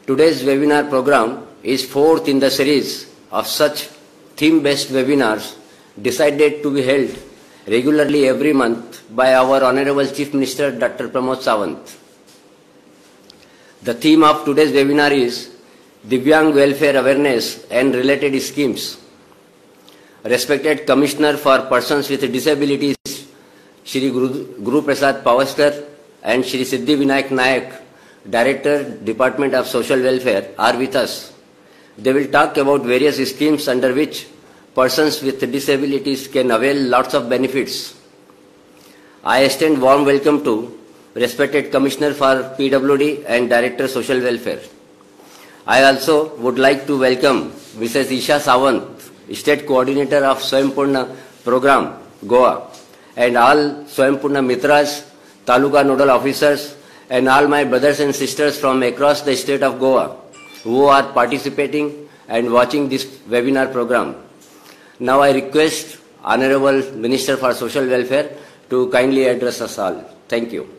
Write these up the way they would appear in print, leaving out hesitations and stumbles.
Today's webinar program is fourth in the series of such theme-based webinars decided to be held regularly every month by our Honorable Chief Minister Dr. Pramod Sawant. The theme of today's webinar is Divyang Welfare Awareness and Related Schemes. Respected Commissioner for Persons with Disabilities, Shri Guru Prasad Pawaskar and Shri Siddhi Vinayak Nayak, Director, Department of Social Welfare, are with us. They will talk about various schemes under which persons with disabilities can avail lots of benefits. I extend warm welcome to respected Commissioner for PWD and Director Social Welfare. I also would like to welcome Mrs. Isha Sawant, State Coordinator of Swayampurna Program, Goa, and all Swayampurna Mitras, Taluka Nodal Officers, and all my brothers and sisters from across the state of Goa who are participating and watching this webinar program. Now I request Honorable Minister for Social Welfare to kindly address us all. Thank you.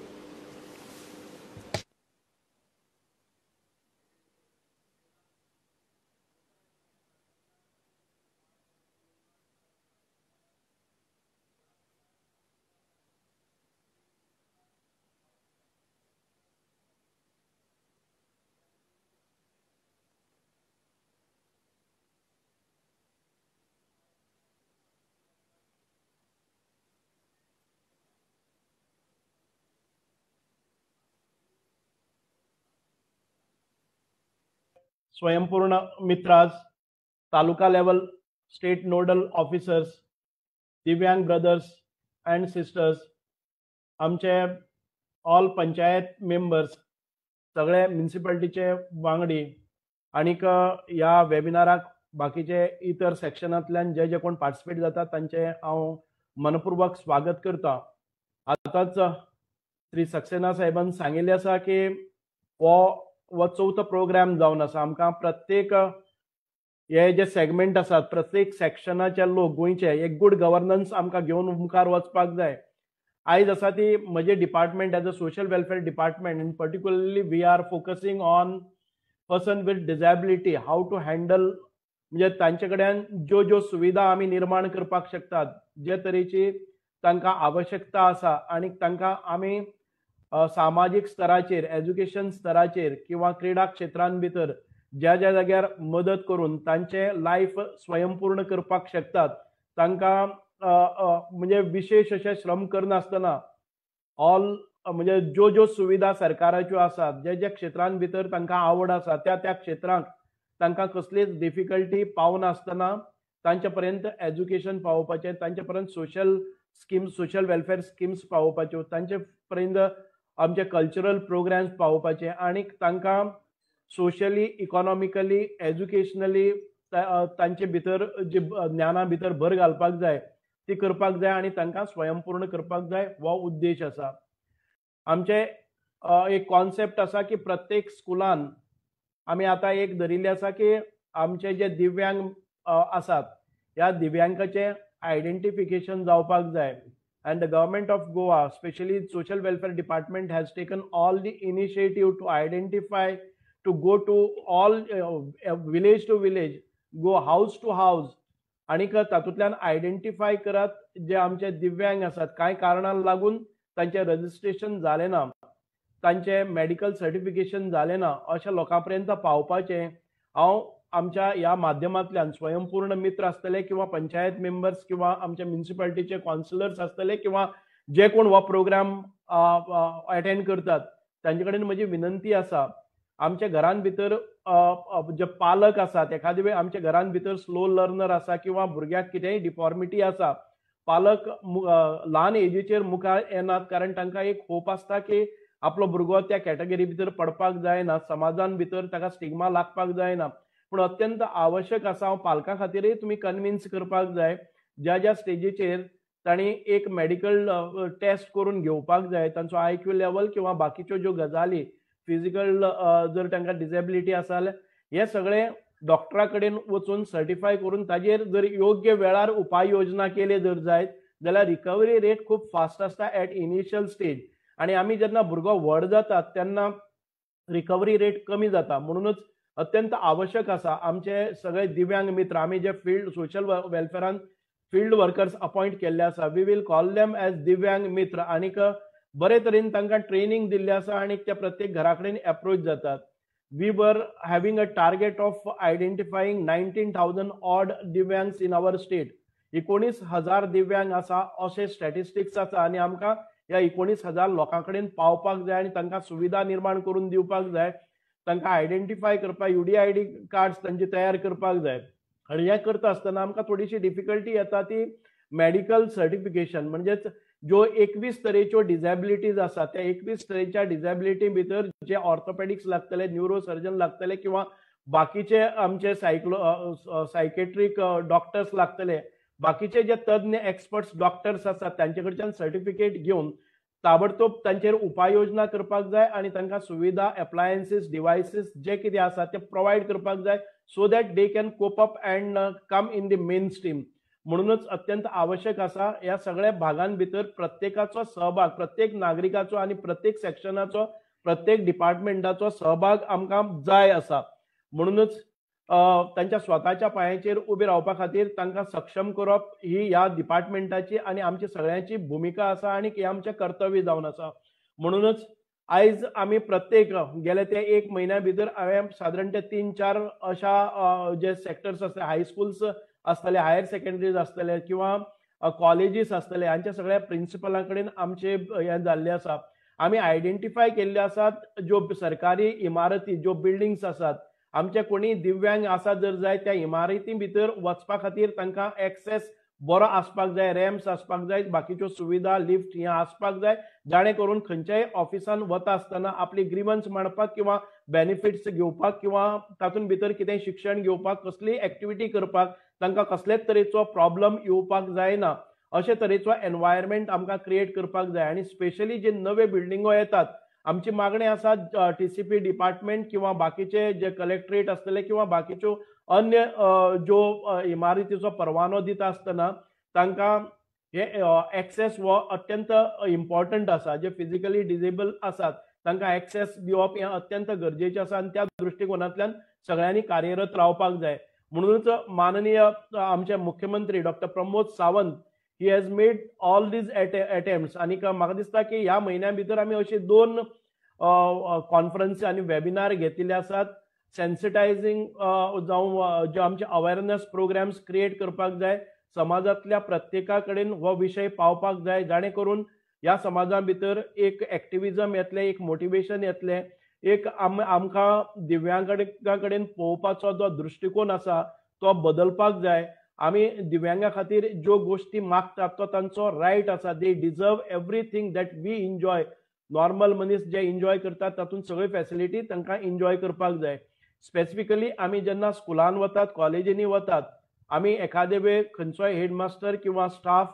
Swayampurna Mitras, Taluka level state nodal officers, Divyang brothers and sisters, आमचे all panchayat members, सगळे म्युनिसिपालिटीचे वांगडी आनीक ह्या वेबिनाराक बाकीचे इतर सेक्शनांतल्यान जे जे कोण participate जातात तांचे हांव मनपूर्वक स्वागत करता. आतांच श्री सक्सेना साहेबान सांगिल्लें आसा की हो चवथो प्रोग्राम जावन आसा. आमकां प्रत्येक हे जे सेगमेंट आसात प्रत्येक सेक्शनाचे लोक गोंयचे एक गुड गव्हर्नन्स आमकां घेवन मुखार वचपाक जाय. आयज आसा ती म्हजें department as a social welfare department and particularly we are focusing on person with disability, how to handle, म्हणजे तांचे कडेन ज्यो ज्यो सुविधा आमी निर्माण करपाक शकतात, जे तरेची तांकां आवश्यकता आसा आनी तांकां आमी सामाजीक स्तराचेर, एज्युकेशन स्तराचेर किंवा क्रीडा क्षेत्रान भितर ज्या ज्या जाग्यार मदत करून तांचे लायफ स्वयंपूर्ण करपाक शकतात, तांकां म्हणजे विशेष अशें श्रम करनासतना ऑल म्हणजे ज्यो ज्यो सुविधा सरकाराच्यो आसात, जे जे क्षेत्रान भितर तांकां आवड आसा त्या त्या क्षेत्रांक तांकां कसलीच डिफिकल्टी पावनासतना तांचे पर्यंत एज्युकेशन पावोवपाचें, तांचे पर्यंत social schemes, social welfare schemes पावोवपाच्यो, तांचे पर्यंत आमचे कल्चरल प्रोग्राम्स पावोवपाचे आनी तांकां सोशली, इकॉनॉमिकली, एज्युकेशनली तांचे भितर जी ज्ञाना भितर भर घालपाक जाय ती करपाक जाय आनी तांकां स्वयंपूर्ण करपाक जाय हो उद्देश आसा. आमचे एक कॉन्सेप्ट आसा की प्रत्येक स्कुलान आमी आतां एक धरिल्लें आसा की आमचे जे दिव्यांग आसात ह्या दिव्यांगाचें आयडेंटिफिकेशन जावपाक जाय. And the government of Goa, especially Social Welfare Department, has taken all the initiative to identify, to go to all village to village, go house to house, आनीक तातूंतल्यान आयडेंटिफाय करात जे आमचे दिव्यांग आसात, कांय कारणांक लागून तांचें रजिस्ट्रेशन जालें ना, तांचें मेडिकल सर्टिफिकेशन जालें ना, अशा लोकां पर्यंत पावपाचें हांव आमच्या ह्या माध्यमांतल्यान स्वयंपूर्ण मित्र आसतले किंवा पंचायत मेंबर्स किंवा आमच्या म्युनिसिपालिटीचे कावन्सिलर्स आसतले किंवा जे कोण हो प्रोग्राम अटेंड करतात तांचे कडेन म्हजी विनंती आसा, आमच्या घरान भितर जे पालक आसात, एखादे वेळ आमच्या घरान भितर स्लो लर्नर आसा किंवा भुरग्याक कितेंय डिफॉर्मिटी आसा, पालक ल्हान एजीचेर मुखार येनात कारण तांकां एक होप आसता की आपलो भुरगो त्या कॅटेगरी भितर पडपाक जायना, समाजान भितर ताका स्टिग्मा लागपाक जायना. पूण अत्यंत आवश्यक आसा हांव पालकां खातीरय तुमी कन्विन्स करपाक जाय, ज्या ज्या स्टेजीचेर तांणी एक मेडिकल टेस्ट करून घेवपाक जाय, तांचो IQ level किंवा बाकीच्यो ज्यो गजाली फिजिकल जर तांकां डिसेबिलिटी आसा जाल्यार हे सगळें डॉक्टरा कडेन वचून सर्टिफाय करून ताजेर जर योग्य वेळार उपाय योजना केले जर जायत जाल्यार रिकवरी रेट खूब फास्ट आसता एट इनिशियल स्टेज. आनी आमी जेन्ना भुरगो व्हड जाता तेन्ना रिकवरी रेट कमी जाता. म्हणूनच अत्यंत आवश्यक आसा आमचे सगळे दिव्यांग मित्र, आमी जे फिल्ड सोशल वेलफेरान फिल्ड वर्कर्स अपॉयंट केल्ले आसा, we will call them as दिव्यांग मित्र आनीक बरे तरेन तांकां ट्रेनिंग दिल्लें आसा आनी ते प्रत्येक घरा कडेन एप्रोच जातात. We were having a target of identifying 19,000 odd divyangs in our state. 19,000 दिव्यांग आसा अशें स्टॅटिस्टिक्स आसा आनी आमकां ह्या 19,000 लोकां कडेन पावपाक जाय आनी तांकां सुविधा निर्माण करून दिवपाक जाय, तांकां आयडेंटिफाय करपाक UDID cards तांचे तयार करपाक जाय. आनी हें करता आसतना आमकां थोडीशी डिफिकल्टी येता ती मेडिकल सर्टिफिकेशन, म्हणजेच ज्यो 21 तरेच्यो डिजेबिलिटीज आसा त्या 21 तरेच्या डिजेबिलिटी भितर जे ऑर्थोपेडिक्स लागतले, न्युरो सर्जन लागतले किंवा बाकीचे आमचे सायकेट्रीक डॉक्टर्स लागतले, बाकीचे जे तज्ञ एक्सपर्ट्स डॉक्टर्स आसात तांचे कडच्यान सर्टिफिकेट घेवन ताबडतोब तांचेर उपाययोजना करपाक जाय आनी तांकां सुविधा, एप्लायन्सीस, डिवायसीस जे कितें आसा ते प्रोवायड करपाक जाय so that they can cope up and come in the main stream. म्हणूनच अत्यंत आवश्यक आसा ह्या सगळ्या भागां भितर प्रत्येकाचो सहभाग, प्रत्येक नागरिकाचो आनी प्रत्येक सेक्शनाचो, प्रत्येक डिपार्टमेंटाचो सहभाग आमकां जाय आसा. म्हणूनच तांच्या स्वताच्या पांयाचेर उबे रावपा खातीर तांकां सक्षम करप ही ह्या डिपार्टमेंटाची आनी आमची सगळ्यांची भुमिका आसा आनी हें आमचें कर्तव्य जावन आसा. म्हणूनच आयज आमी प्रत्येक गेले ते एक म्हयन्या भितर हांवें सादारण ते 3-4 अशा जे सेक्टर्स आसता, हायस्कुल्स आसतले, हायर सेकंडरीज आसतले किंवा कॉलेजीस आसतले, हांच्या सगळ्या प्रिंसिपलां कडेन आमचे हें जाल्लें आसा. आमी आयडेंटिफाय केल्ले आसात ज्यो सरकारी इमारती, ज्यो बिल्डिंग्स आसात, आमचे कोणी दिव्यांग आसा जर जाय त्या इमारती भितर वचपा खातीर तांकां एक्सेस बरो आसपाक जाय, रॅम्प्स आसपाक जाय, बाकीच्यो सुविधा, लिफ्ट हें आसपाक जाय, जाणे करून खंयच्याय ऑफिसान वता आसतना आपली ग्रीवन्स मांडपाक किंवा बेनिफिट्स घेवपाक किंवा तातूंत भितर कितें शिक्षण घेवपाक, कसलीय एक्टिविटी करपाक तांकां कसलेच तरेचो प्रॉब्लम येवपाक जायना अशे तरेचो एनवायरमेंट आमकां क्रिएट करपाक जाय. आनी स्पेशली जे नवे बिल्डिंगो येतात, आमची मागणी आसा TCP department किंवा बाकीचे जे कलेक्टरेट आसतले किंवा बाकीच्यो अन्य ज्यो इमारतीचो परवानो दिता आसतना तांकां हे एक्सेस हो अत्यंत इम्पॉर्टंट आसा. जे फिजिकली डिजेबल आसात तांकां एक्सेस दिवप हें अत्यंत गरजेचें आसा आनी त्या दृश्टिकोनांतल्यान सगळ्यांनी कार्यरत रावपाक जाय. म्हणूनच माननीय आमचे मुख्यमंत्री doctor Pramod Sawant he has made all these attempts आनी म्हाका दिसता की ह्या म्हयन्या भितर आमी अशी 2 कॉन्फरन्स आनी वेबिनार घेतिल्ले आसात. सेन्सिटायझींग जावं जे आमचे अवेरनेस प्रोग्राम्स क्रिएट करपाक जाय, समाजांतल्या प्रत्येका कडेन हो विशय पावपाक जाय, जाणे करून ह्या समाजा भितर एक एक्टिविजम येतलें, एक मोटिवेशन येतलें, एक आमकां दिव्यांगा कडेन पळोवपाचो जो दृश्टिकोन आसा तो बदलपाक जाय. आमी दिव्यांगा खातीर ज्यो गोश्टी मागतात तो तांचो रायट आसा. They deserve everything that we enjoy. Normal मनीस जे एन्जॉय करतात तातूंत सगळ्यो फॅसिलिटी तांकां एन्जॉय करपाक जाय. स्पेसिफिकली आमी जेन्ना स्कुलान वतात, कॉलेजींनी वतात, आमी एखादे वेळ खंयचोय हेडमास्टर किंवा स्टाफ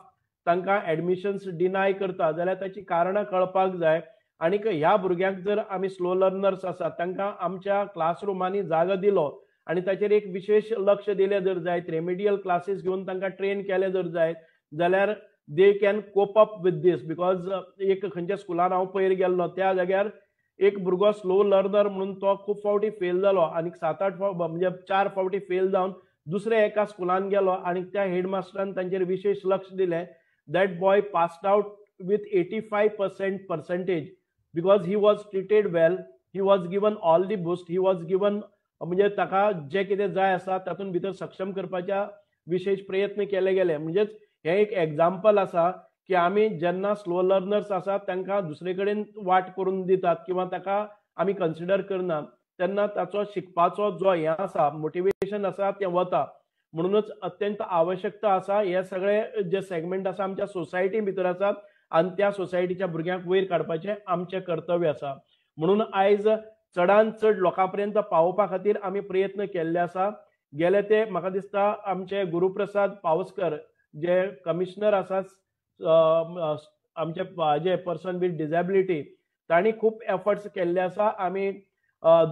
तांकां एडमिशन्स डिनाय करता जाल्यार ताची कारणां कळपाक जाय. आनी ह्या भुरग्यांक जर आमी स्लो लर्नर्स आसात तांकां आमच्या क्लासरुमांनी जागो दिलो आनी ताचेर एक विशेश लक्ष दिलें जर जायत, रेमिडियल क्लासीस घेवन तांकां ट्रेन केलें जर जायत जाल्यार they can cope up with this. Because एक खंयच्या स्कुलान हांव पयर गेल्लो त्या जाग्यार एक भुरगो स्लो लर्नर म्हणून तो खूब फावटी फेल जालो आनी 7-8 म्हणजे 4 फावटी फेल जावन दुसऱ्या एका स्कुलान गेलो आनी त्या हेडमास्टरान तांचेर विशेश लक्ष दिलें. That boy passed out with 85% percentage because he was treated well, he was given all the boost, he was given म्हणजे ताका जे कितें जाय आसा तातूंत भितर सक्षम करपाच्या विशेश प्रयत्न केले गेले. म्हणजेच हें एक एग्जाम्पल आसा की आमी जेन्ना स्लो लर्नर्स आसात तांकां दुसरे कडेन वाट करून दितात किंवा ताका आमी कन्सिडर करना तेन्ना ताचो शिकपाचो जो हें आसा, मोटिवेशन आसा तें वता. म्हणूनच अत्यंत आवश्यकता आसा हे सगळे जे सेगमेंट आसा आमच्या सोसायटी भितर आसात आनी त्या सोसायटीच्या भुरग्यांक वयर काडपाचें आमचें कर्तव्य आसा. म्हणून आयज चडान चड लोकां पर्यंत पावोवपा खातीर आमी प्रयत्न केल्ले आसा. गेले ते म्हाका दिसता आमचे गुरुप्रसाद पावसकर जे कमिशनर आसा आमचे जे पर्सन विथ डिजेबिलिटी तांणी खूब एफर्ट्स केल्ले आसा. आमी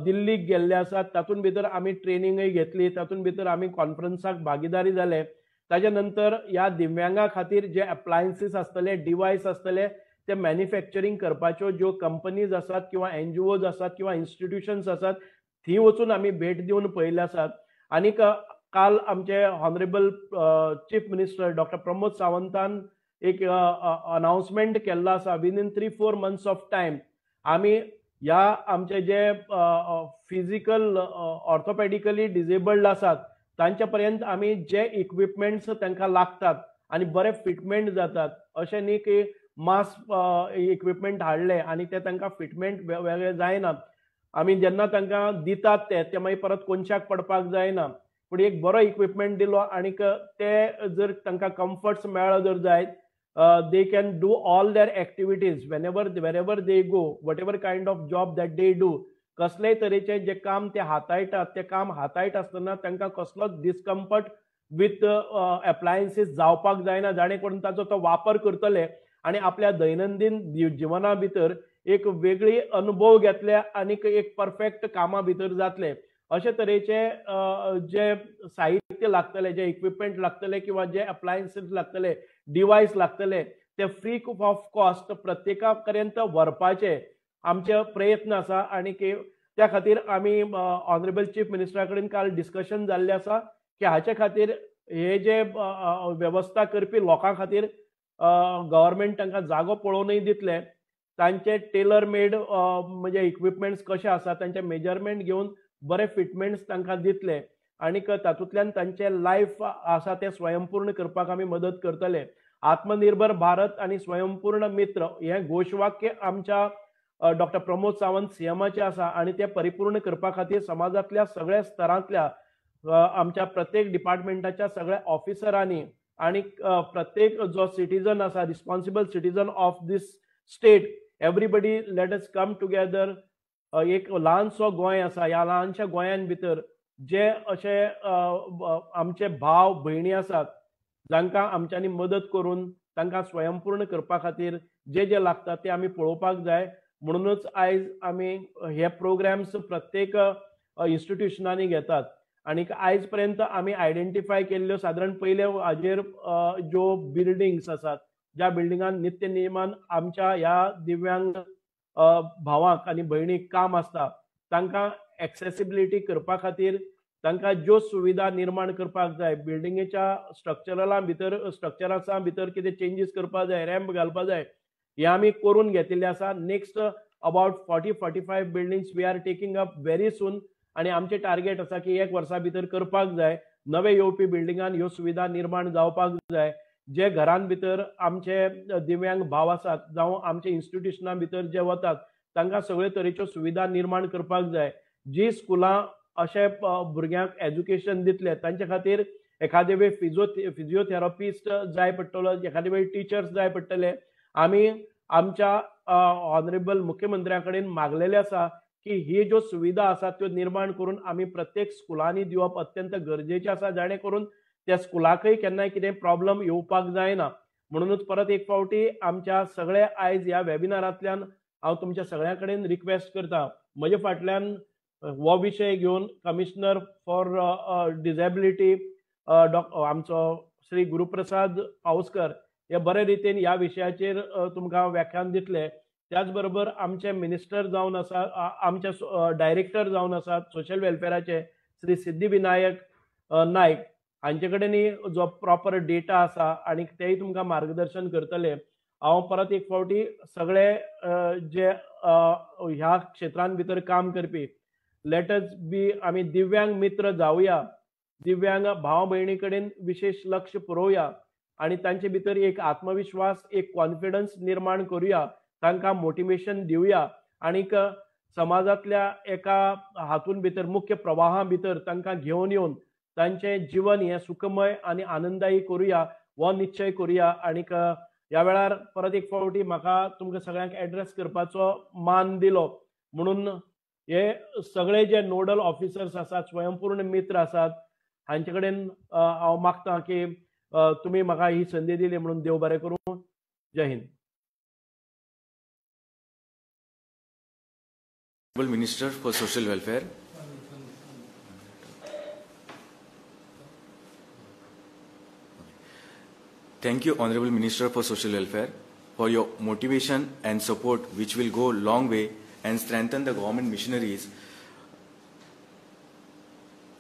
दिल्लीक गेल्ले आसात, तातूंत भितर आमी ट्रेनिंगय घेतली, तातूंत भितर आमी कॉन्फरन्साक भागीदारी जाले. ताच्या नंतर ह्या दिव्यांगा खातीर जे एप्लायन्सीस आसतले, डिवायस आसतले ते मॅन्युफॅक्चरींग करपाच्यो ज्यो कंपनीज आसात किंवा एनजीओज आसात किंवा इन्स्टिट्युशन्स आसात थंय वचून आमी भेट दिवन पळयल्ले आसात. आनीक काल आमचे honourable chief minister doctor Pramod सावंतान एक अनाउन्समेंट केल्लो आसा, within 3-4 months of time आमी ह्या आमचे जे फिजिकल ऑर्थोपेडिकली डिजेबल्ड आसात तांच्या पर्यंत आमी जे इक्विपमेंट्स तांकां लागतात आनी बरे फिटमेंट जातात, अशें न्ही की मास इक्विपमेंट हाडले आनी ते तांकां फिटमेंट वेगळे जायना, आमी जेन्ना तांकां दितात ते मागीर परत कोनशाक पडपाक जायना, पूण एक बरो इक्विपमेंट दिलो आनीक ते जर तांकां कम्फर्ट्स मेळ्ळो जर जायत, they can do all their activities whenever wherever they go, whatever kind of job that they do. कसलेय तरेचे जे काम ते हाताळटात ते काम हाताळटा आसतना तांकां कसलोच डिस्कम्फर्ट विथ एप्लायन्सीस जावपाक जायना, जाणे करून ताचो तो वापर करतले आनी आपल्या दैनंदीन जिवना भितर एक वेगळी अनुभव घेतले आनी एक परफेक्ट कामा भितर जातले. अशे तरेचे जे साहित्य लागतले, जे इक्विपमेंट लागतले किंवा जे अप्लायन्सीस लागतले, डिवायस लागतले ते फ्री ऑफ कॉस्ट प्रत्येका पर्यंत व्हरपाचे आमचे प्रयत्न आसा. आनी त्या खातीर आमी ऑनरेबल चीफ मिनिस्टरा कडेन काल डिस्कशन जाल्लें आसा की हाचे खातीर हे जे वेवस्था करपी लोकां खातीर गव्हर्मेंट तांकां जागो पळोवनूय दितले, तांचे टेलर मेड म्हणजे इक्विपमेंट्स कशे आसा तांचे मेजरमेंट घेवन बरे फिटमेंट्स तांकां दितले आनी तातूंतल्यान तांचे लायफ आसा तें स्वयंपूर्ण करपाक आमी मदत करतले. आत्मनिर्भर भारत आनी स्वयंपूर्ण मित्र हें घोशवाक्य आमच्या डॉक्टर प्रमोद सावंत सीएमाचें आसा आनी तें परिपूर्ण करपा खातीर समाजांतल्या सगळ्या स्तरांतल्या आमच्या प्रत्येक डिपार्टमेंटाच्या सगळ्या ऑफिसरांनी आनी प्रत्येक जो सिटीजन आसा, responsible citizen of this state, everybody let us come together. एक ल्हानसो गोंय आसा, ह्या ल्हानशा गोंयान भितर जे अशे आमचे भाव भयणी आसात जांकां आमच्यांनी मदत करून तांकां स्वयंपूर्ण करपा खातीर जे जे लागता ते आमी पळोवपाक जाय. म्हणूनच आयज आमी हे प्रोग्राम्स प्रत्येक इन्स्टिट्युशनांनी घेतात आनी आयज पर्यंत आमी आयडेंटिफाय केल्ल्यो सादारण पयले हाजेर ज्यो बिल्डिंग्स आसात ज्या बिल्डिंगान नित्य नेमान आमच्या ह्या दिव्यांग भावांक आनी भयणीक काम आसता तांकां एक्सेसिबिलिटी करपा खातीर तांकां ज्यो सुविधा निर्माण करपाक जाय, बिल्डिंगेच्या स्ट्रक्चरा भितर कितें चेंजीस करपाक जाय, रॅम्प घालपाक जाय, हे आमी करून घेतिल्ले आसा. Next about 40-45 buildings we are taking up very soon आनी आमचें टार्गेट आसा की एक वर्सा भितर करपाक जाय. नवे येवपी बिल्डिंगान ह्यो सुविधा निर्माण जावपाक जाय. जे घरान भितर आमचे दिव्यांग भाव आसात जावं आमचे इन्स्टिट्युशनां भितर जे वतात तांकां सगळे तरेच्यो सुविधा निर्माण करपाक जाय. जी स्कुलां अशे भुरग्यांक एज्युकेशन दितले तांचे खातीर एखादे वेळ फिजियोथेरपिस्ट जाय पडटलो, एखादे वेळ टिचर्स जाय पडटले. आमी आमच्या ऑनरेबल मुख्यमंत्र्या कडेन मागलेले आसा की ही ज्यो सुविधा आसा त्यो निर्माण करून आमी प्रत्येक स्कुलांनी दिवप अत्यंत गरजेचें आसा, जाणे करून त्या स्कुलाकय केन्नाय कितें प्रॉब्लम येवपाक जायना. म्हणूनच परत एक फावटी आमच्या सगळे आयज ह्या वेबिनारांतल्यान हांव तुमच्या सगळ्यां कडेन रिक्वेस्ट करता, म्हजे फाटल्यान हो विशय घेवन कमिशनर फॉर डिजेबिलिटी आमचो श्री गुरुप्रसाद पावसकर हे बरे रितीन ह्या विशयाचेर तुमकां व्याख्यान दितले. त्याच बरोबर आमचे मिनिस्टर जावन आसा, आमचे डायरेक्टर जावन आसात सोशल वेलफेराचे श्री सिद्धिविनायक नायक हांचे कडेन जो प्रॉपर डेटा आसा आनी तेय तुमकां मार्गदर्शन करतले. हांव परत एक फावटी सगळे जे ह्या क्षेत्रान भितर काम करपी, let's बी आमी दिव्यांग मित्र जावया, दिव्यांग भाव भयणी कडेन विशेष लक्ष पुरोवया आनी तांचे भितर एक आत्मविश्वास, एक कॉन्फिडन्स निर्माण करुया, तांकां मोटिवेशन दिवया आनीक समाजांतल्या एका हातून भितर मुख्य प्रवाहा भितर तांकां घेवन येवन तांचें जीवन हें सुखमय आनी आनंदायी करुया हो निश्चय करुया. आनीक ह्या वेळार परत एक फावटी म्हाका तुमकां सगळ्यांक एड्रेस करपाचो मान दिलो म्हणून हे सगळे जे नोडल ऑफिसर्स आसात, स्वयंपूर्ण मित्र आसात, हांचे कडेन हांव मागता की तुमी म्हाका ही संदी दिली म्हणून देव बरें करूं. जय Hind. Minister for Social Welfare. Thank you, Honorable Minister for Social Welfare. for your motivation and support, which will go a long way and strengthen the government missionaries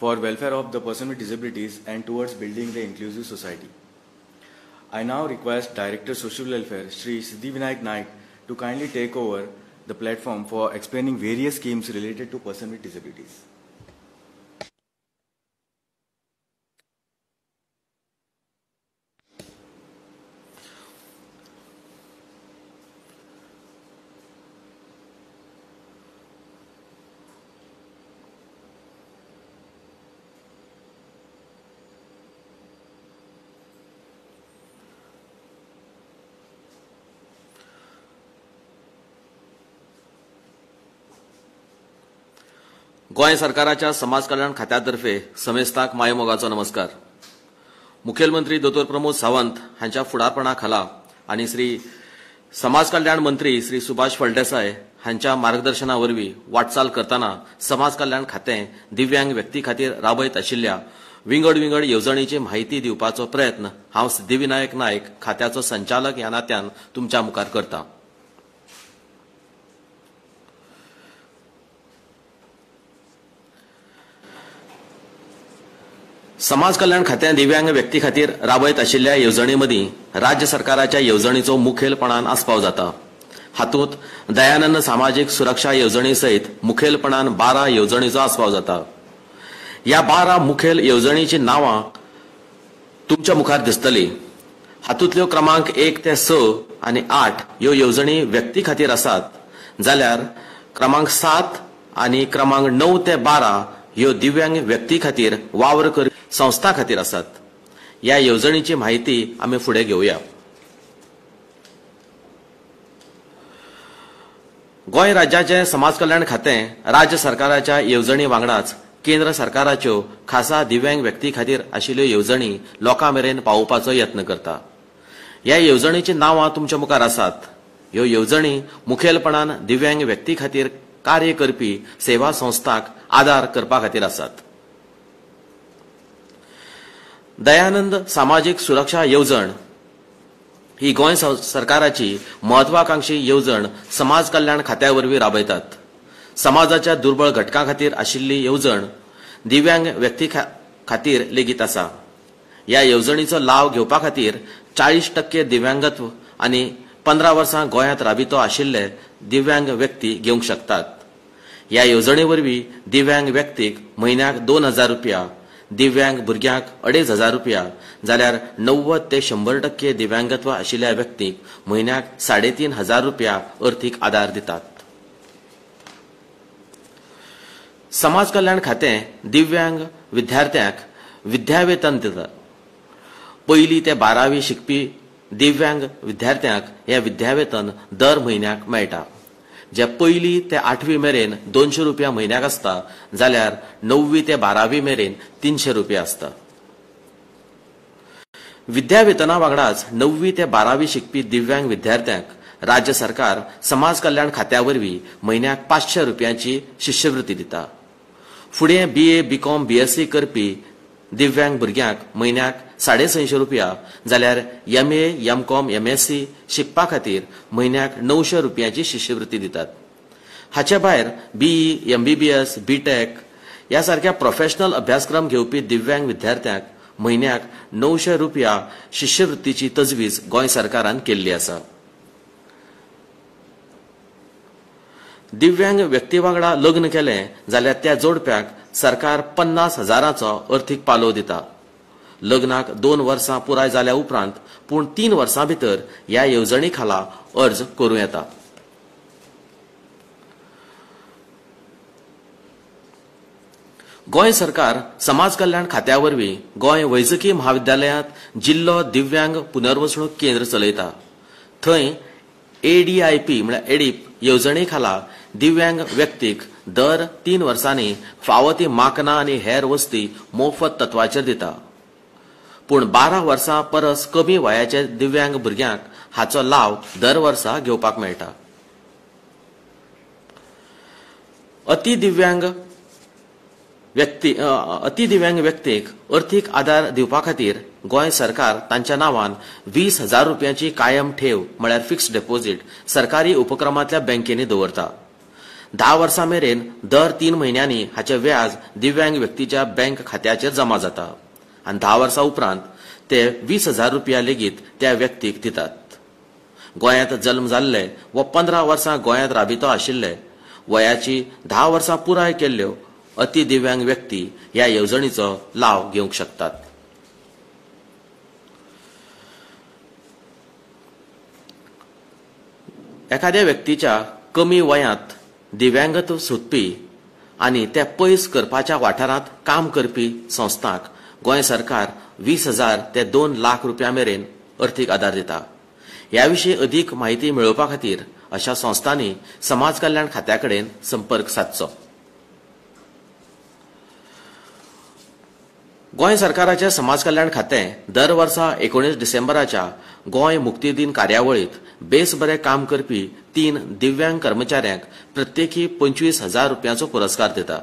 for welfare of the person with disabilities and towards building the inclusive society. I now request Director Social Welfare, Shri Siddhivinayak Naik, to kindly take over the platform for explaining various schemes related to person with disabilities. Goa सरकाराच्या समाज कल्याण खात्यातर्फे समेस्ताक मायमोगाचो नमस्कार. मुखेलमंत्री दोतोर प्रमोद सावंत हांच्या फुडारपणा खाला आनी श्री समाज कल्याण मंत्री श्री सुभाष फळदेसाय हांच्या मार्गदर्शना वरवीं वाटचाल करतना समाज कल्याण खातें दिव्यांग व्यक्ती खातीर राबयत आशिल्ल्या विंगड विंगड येवजणीची माहिती दिवपाचो प्रयत्न हांव सिद्धिविनायक नायक खात्याचो संचालक ह्या नात्यान तुमच्या मुखार करता. समाज कल्याण खात्यान दिव्यांग व्यक्ती खातीर राबयत आशिल्ल्या येवजणे मदीं राज्य सरकाराच्या येवजणीचो मुखेलपणान आस्पाव जाता. हातूंत दयानंद सामाजीक सुरक्षा येवजणे सयत मुखेलपणान 12 येवजणीचो आस्पाव जाता. ह्या 12 मुखेल येवजणीची नांवां तुमच्या मुखार दिसतली. हातूंतल्यो क्रमांक 1 ते 6 आनी 8 ह्यो येवजणी व्यक्ती खातीर आसात, जाल्यार क्रमांक 7 आनी क्रमांक 9 ते 12 ह्यो दिव्यांग व्यक्ती खातीर वावर करपी संस्था खातीर आसात. ह्या येवजणीची माहिती आमी फुडें घेवया. गोंय राज्याचें समाज कल्याण खातें राज्य सरकाराच्या येवजणी वांगडाच केंद्र सरकाराच्यो खासा दिव्यांग व्यक्ती खातीर आशिल्ल्यो येवजणी लोकां मेरेन पावोवपाचो यत्न करता. ह्या येवजणीचीं नांवां तुमच्या मुखार आसात. ह्यो येवजणी मुखेलपणान दिव्यांग व्यक्ती खातीर कार्य करपी सेवा संस्थांक आदार करपा खातीर आसात. दयानंद सामाजीक सुरक्षा येवजण ही गोंय सरकाराची म्हत्वाकांक्षी येवजण समाज कल्याण खात्या वरवीं राबयतात. समाजाच्या दुर्बळ घटकां खातीर आशिल्ली येवजण दिव्यांग व्यक्ती खातीर लेगीत आसा. ह्या येवजणीचो लाव घेवपा खातीर 40% दिव्यांगत्व आनी 15 वर्सां गोंयांत राबितो आशिल्ले दिव्यांग व्यक्ती घेवंक शकतात. ह्या येवजणे वरवीं दिव्यांग व्यक्तीक म्हयन्याक 2000 रुपया, दिव्यांग भुरग्यांक 2500 रुपया, जाल्यार 90 ते 100% दिव्यांगत्व आशिल्ल्या व्यक्तीक म्हयन्याक 3500 रुपया अर्थीक आदार दितात. समाज कल्याण खातें दिव्यांग विद्यार्थ्यांक विद्यावेतन दिता. 1ली ते 12वी शिकपी दिव्यांग विद्यार्थ्यांक हें विद्यावेतन दर म्हयन्याक मेळटा, जे 1ली ते 8वी मेरेन 200 रुपया म्हयन्याक आसता, जाल्यार 9वी ते 12वी मेरेन 300 रुपया आसता. विद्यावेतना वांगडाच 9वी ते 12वी शिकपी दिव्यांग विद्यार्थ्यांक राज्य सरकार समाज कल्याण खात्या वरवीं म्हयन्याक 500 रुपयांची शिश्यवृत्ती दिता. फुडें BA, BCom, BSc करपी दिव्यांग भुरग्यांक म्हयन्याक 650 रुपया, जाल्यार MA, MCom, MSc शिकपा खातीर म्हयन्याक 900 रुपयांची शिश्यवृत्ती दितात. हाचे भायर BE, MBBS, BTech ह्या सारक्या प्रोफेशनल अभ्यासक्रम घेवपी दिव्यांग विद्यार्थ्यांक म्हयन्याक 900 रुपया शिश्यवृत्तीची तजवीज गोंय सरकारान केल्ली आसा. दिव्यांग व्यक्ती वांगडा लग्न केलें जाल्यार त्या जोडप्याक सरकार 50,000चो अर्थीक पालव दिता. लग्नाक 2 वर्सां पुराय जाल्या उपरांत पूण 3 वर्सां भितर ह्या येवजणी खाला अर्ज करूं येता. गोंय सरकार समाज कल्याण खात्या वरवीं गोंय वैजकी म्हाविद्यालयांत जिल्लो दिव्यांग पुनर्वसणूक केंद्र चलयता. थंय ADIP म्हळ्यार एडीप येवजणे खाला दिव्यांग व्यक्तीक दर 3 वर्सांनी फावो ती माकनां आनी हेर वस्ती मोफत तत्वाचेर दिता. पूण 12 वर्सां परस कमी वयाचे दिव्यांग भुरग्यांक हाचो लाव दर वर्सा घेवपाक मेळटा. अतिदिव्यांग व्यक्ती अतिदिव्यांग व्यक्तीक अर्थीक आदार दिवपा खातीर गोंय सरकार तांच्या नांवान 20,000 रुपयांची कायम ठेव म्हळ्यार फिक्स्ड डेपोझीट सरकारी उपक्रमांतल्या बँकेनी दवरता. 10 वर्सां मेरेन दर 3 म्हयन्यांनी हाचें व्याज दिव्यांग व्यक्तीच्या बँक खात्याचेर जमा जाता आनी 10 वर्सां उपरांत ते 20,000 रुपया लेगीत त्या व्यक्तीक दितात. गोंयांत जल्म जाल्ले वा 15 वर्सां गोंयांत राबितो आशिल्ले वयाची 10 वर्सां पुराय केल्ल्यो अतिदिव्यांग व्यक्ती ह्या येवजणीचो लाव घेवंक शकतात. एखाद्या व्यक्तीच्या कमी वयांत दिव्यांगत्व सोदपी आनी ते पयस करपाच्या वाठारांत काम करपी संस्थांक गोंय सरकार 20,000 ते 2 लाख रुपया मेरेन अर्थीक आदार दिता. ह्या विशीं अदीक म्हायती मेळोवपा खातीर अशा संस्थांनी समाज कल्याण खात्या कडेन संपर्क सादचो. गोंय सरकाराचें समाज कल्याण खातें दर वर्सा 19 डिसेंबराच्या गोंय मुक्ती दिन कार्यावळींत बेस बरें काम करपी 3 दिव्यांग कर्मचाऱ्यांक प्रत्येकी 25,000 रुपयांचो पुरस्कार दिता.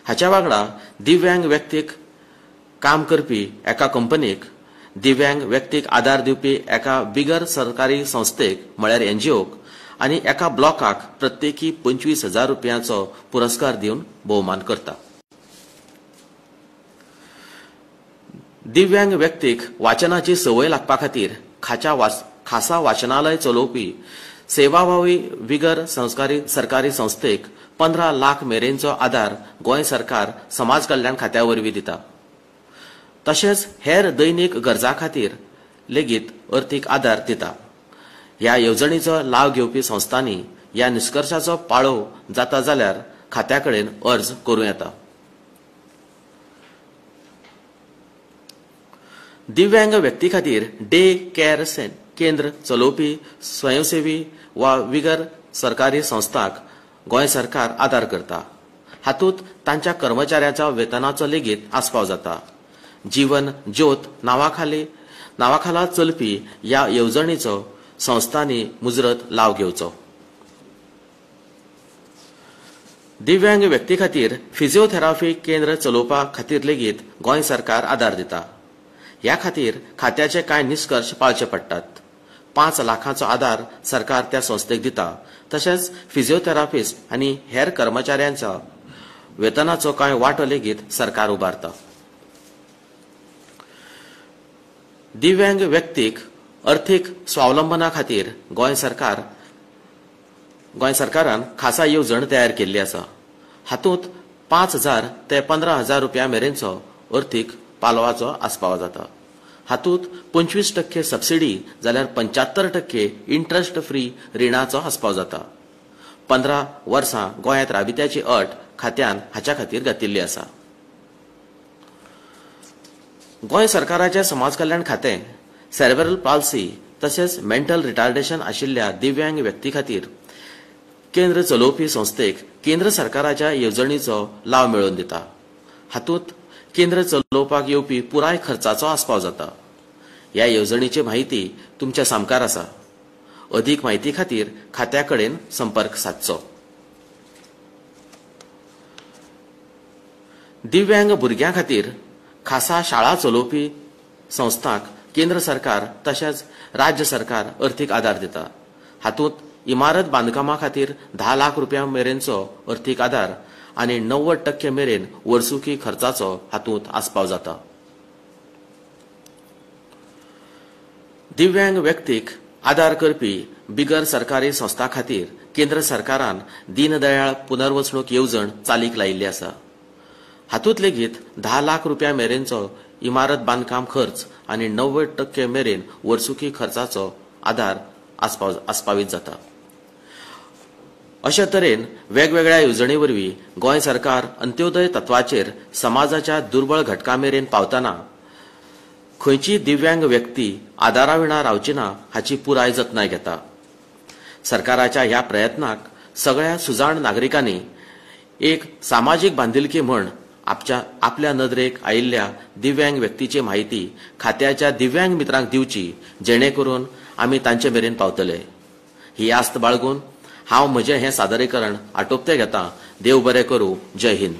हाच्या वांगडा दिव्यांग व्यक्तीक काम करपी एका कंपनीक, दिव्यांग व्यक्तीक आदार दिवपी एका बिगर सरकारी संस्थेक म्हळ्यार एनजीओक आनी एका ब्लॉकाक प्रत्येकी 25,000 रुपयांचो पुरस्कार दिवन भोवमान करता. दिव्यांग व्यक्तीक वाचनाची संवय लागपा खातीर खासा वाचनालय चलोवपी सेवाभावी बिगर सरकारी संस्थेक 15 लाख मेरेनचो आदार गोंय सरकार समाज कल्याण खात्या वरवीं दिता. तशेंच हेर दैनीक गरजां खातीर लेगीत अर्थीक आदार दिता. ह्या येवजणीचो लाव घेवपी संस्थांनी ह्या निश्कर्शाचो पाळो जाता जाल्यार खात्या कडेन अर्ज करूं येता. दिव्यांग व्यक्ती खातीर डे केअर केंद्र चलोवपी स्वयंसेवी वा बिगर सरकारी संस्थांक गोंय सरकार आदार करता. हातूंत तांच्या कर्मचाऱ्यांच्या वेतनाचो लेगीत आस्पाव जाता. जीवन ज्योत नांवाखाला चलपी ह्या येवजणीचो संस्थांनी मुजरत लाव घेवचो. दिव्यांग व्यक्ती खातीर फिजिओथेरपी केंद्र चलोवपा खातीर लेगीत गोंय सरकार आदार दिता. ह्या खातीर खात्याचे कांय निश्कर्श पाळचे पडटात. 5 लाखांचो आदार सरकार त्या संस्थेक दिता. तशेंच फिजिओथेरपिस्ट आनी हेर कर्मचाऱ्यांच्या वेतनाचो कांय वांटो लेगीत सरकार उबारता. दिव्यांग व्यक्तीक अर्थीक स्वावलंबना खातीर गोंय सरकारान खासा येवजण तयार केल्ली आसा. हातूंत 5,000 ते 15,000 रुपया मेरेनचो अर्थीक पालवाचो आस्पाव जाता. हातूंत 25% सबसिडी जाल्यार 75% इंट्रस्ट फ्री रिणाचो आस्पाव जाता. 15 वर्सां गोंयांत राबित्याची अट खात्यान हाच्या खातीर घातिल्ली आसा. गोंय सरकाराचें समाज कल्याण खातें सेरेब्रल पाल्सी तशेंच मेंटल रिटार्डेशन आशिल्ल्या दिव्यांग व्यक्ती खातीर केंद्र चलोवपी संस्थेक केंद्र सरकाराच्या येवजणीचो लाव मेळोवन दिता. हातूंत केंद्र चलोवपाक येवपी पुराय खर्चाचो आस्पाव जाता. ह्या येवजणीची म्हायती तुमच्या सामकार आसा. अदीक म्हायती खातीर खात्या कडेन संपर्क सादचो. दिव्यांग भुरग्यां खातीर खासा शाळा चलोवपी संस्थांक केंद्र सरकार तशेंच राज्य सरकार अर्थीक आदार दिता. हातूंत इमारत बांदकामा खातीर 10 लाख रुपया मेरेनचो अर्थीक आदार आनी 90% मेरेन वर्सुकी खर्चाचो हातूंत आस्पाव जाता. दिव्यांग व्यक्तीक आदार करपी बिगर सरकारी संस्थां खातीर केंद्र सरकारान दीनदयाळ पुनर्वसणूक येवजण चालीक लायिल्ली आसा. हातूंत लेगीत 10 लाख रुपया मेरेनचो इमारत बांदकाम खर्च आनी 90% मेरेन वर्सुकी खर्चाचो आदार आस्पावीत जाता. अशे तरेन वेगवेगळ्या येवजणे वरवीं गोंय सरकार अंत्योदय तत्वाचेर समाजाच्या दुर्बळ घटकां मेरेन पावतना खंयची दिव्यांग व्यक्ती आदारा विणा रावची ना हाची पुराय जतनाय घेता. सरकाराच्या ह्या प्रयत्नाक सगळ्या सुजाण नागरिकांनी एक सामाजीक बांदिलकी म्हण आपल्या नदरेक आयिल्ल्या दिव्यांग व्यक्तीची म्हायती खात्याच्या दिव्यांग मित्रांक दिवची, जेणे करून आमी तांचे मेरेन पावतले. ही आस्त बाळगून हांव म्हजें हें सादरीकरण आटोपते घेता. देव बरें करूं. जय Hind.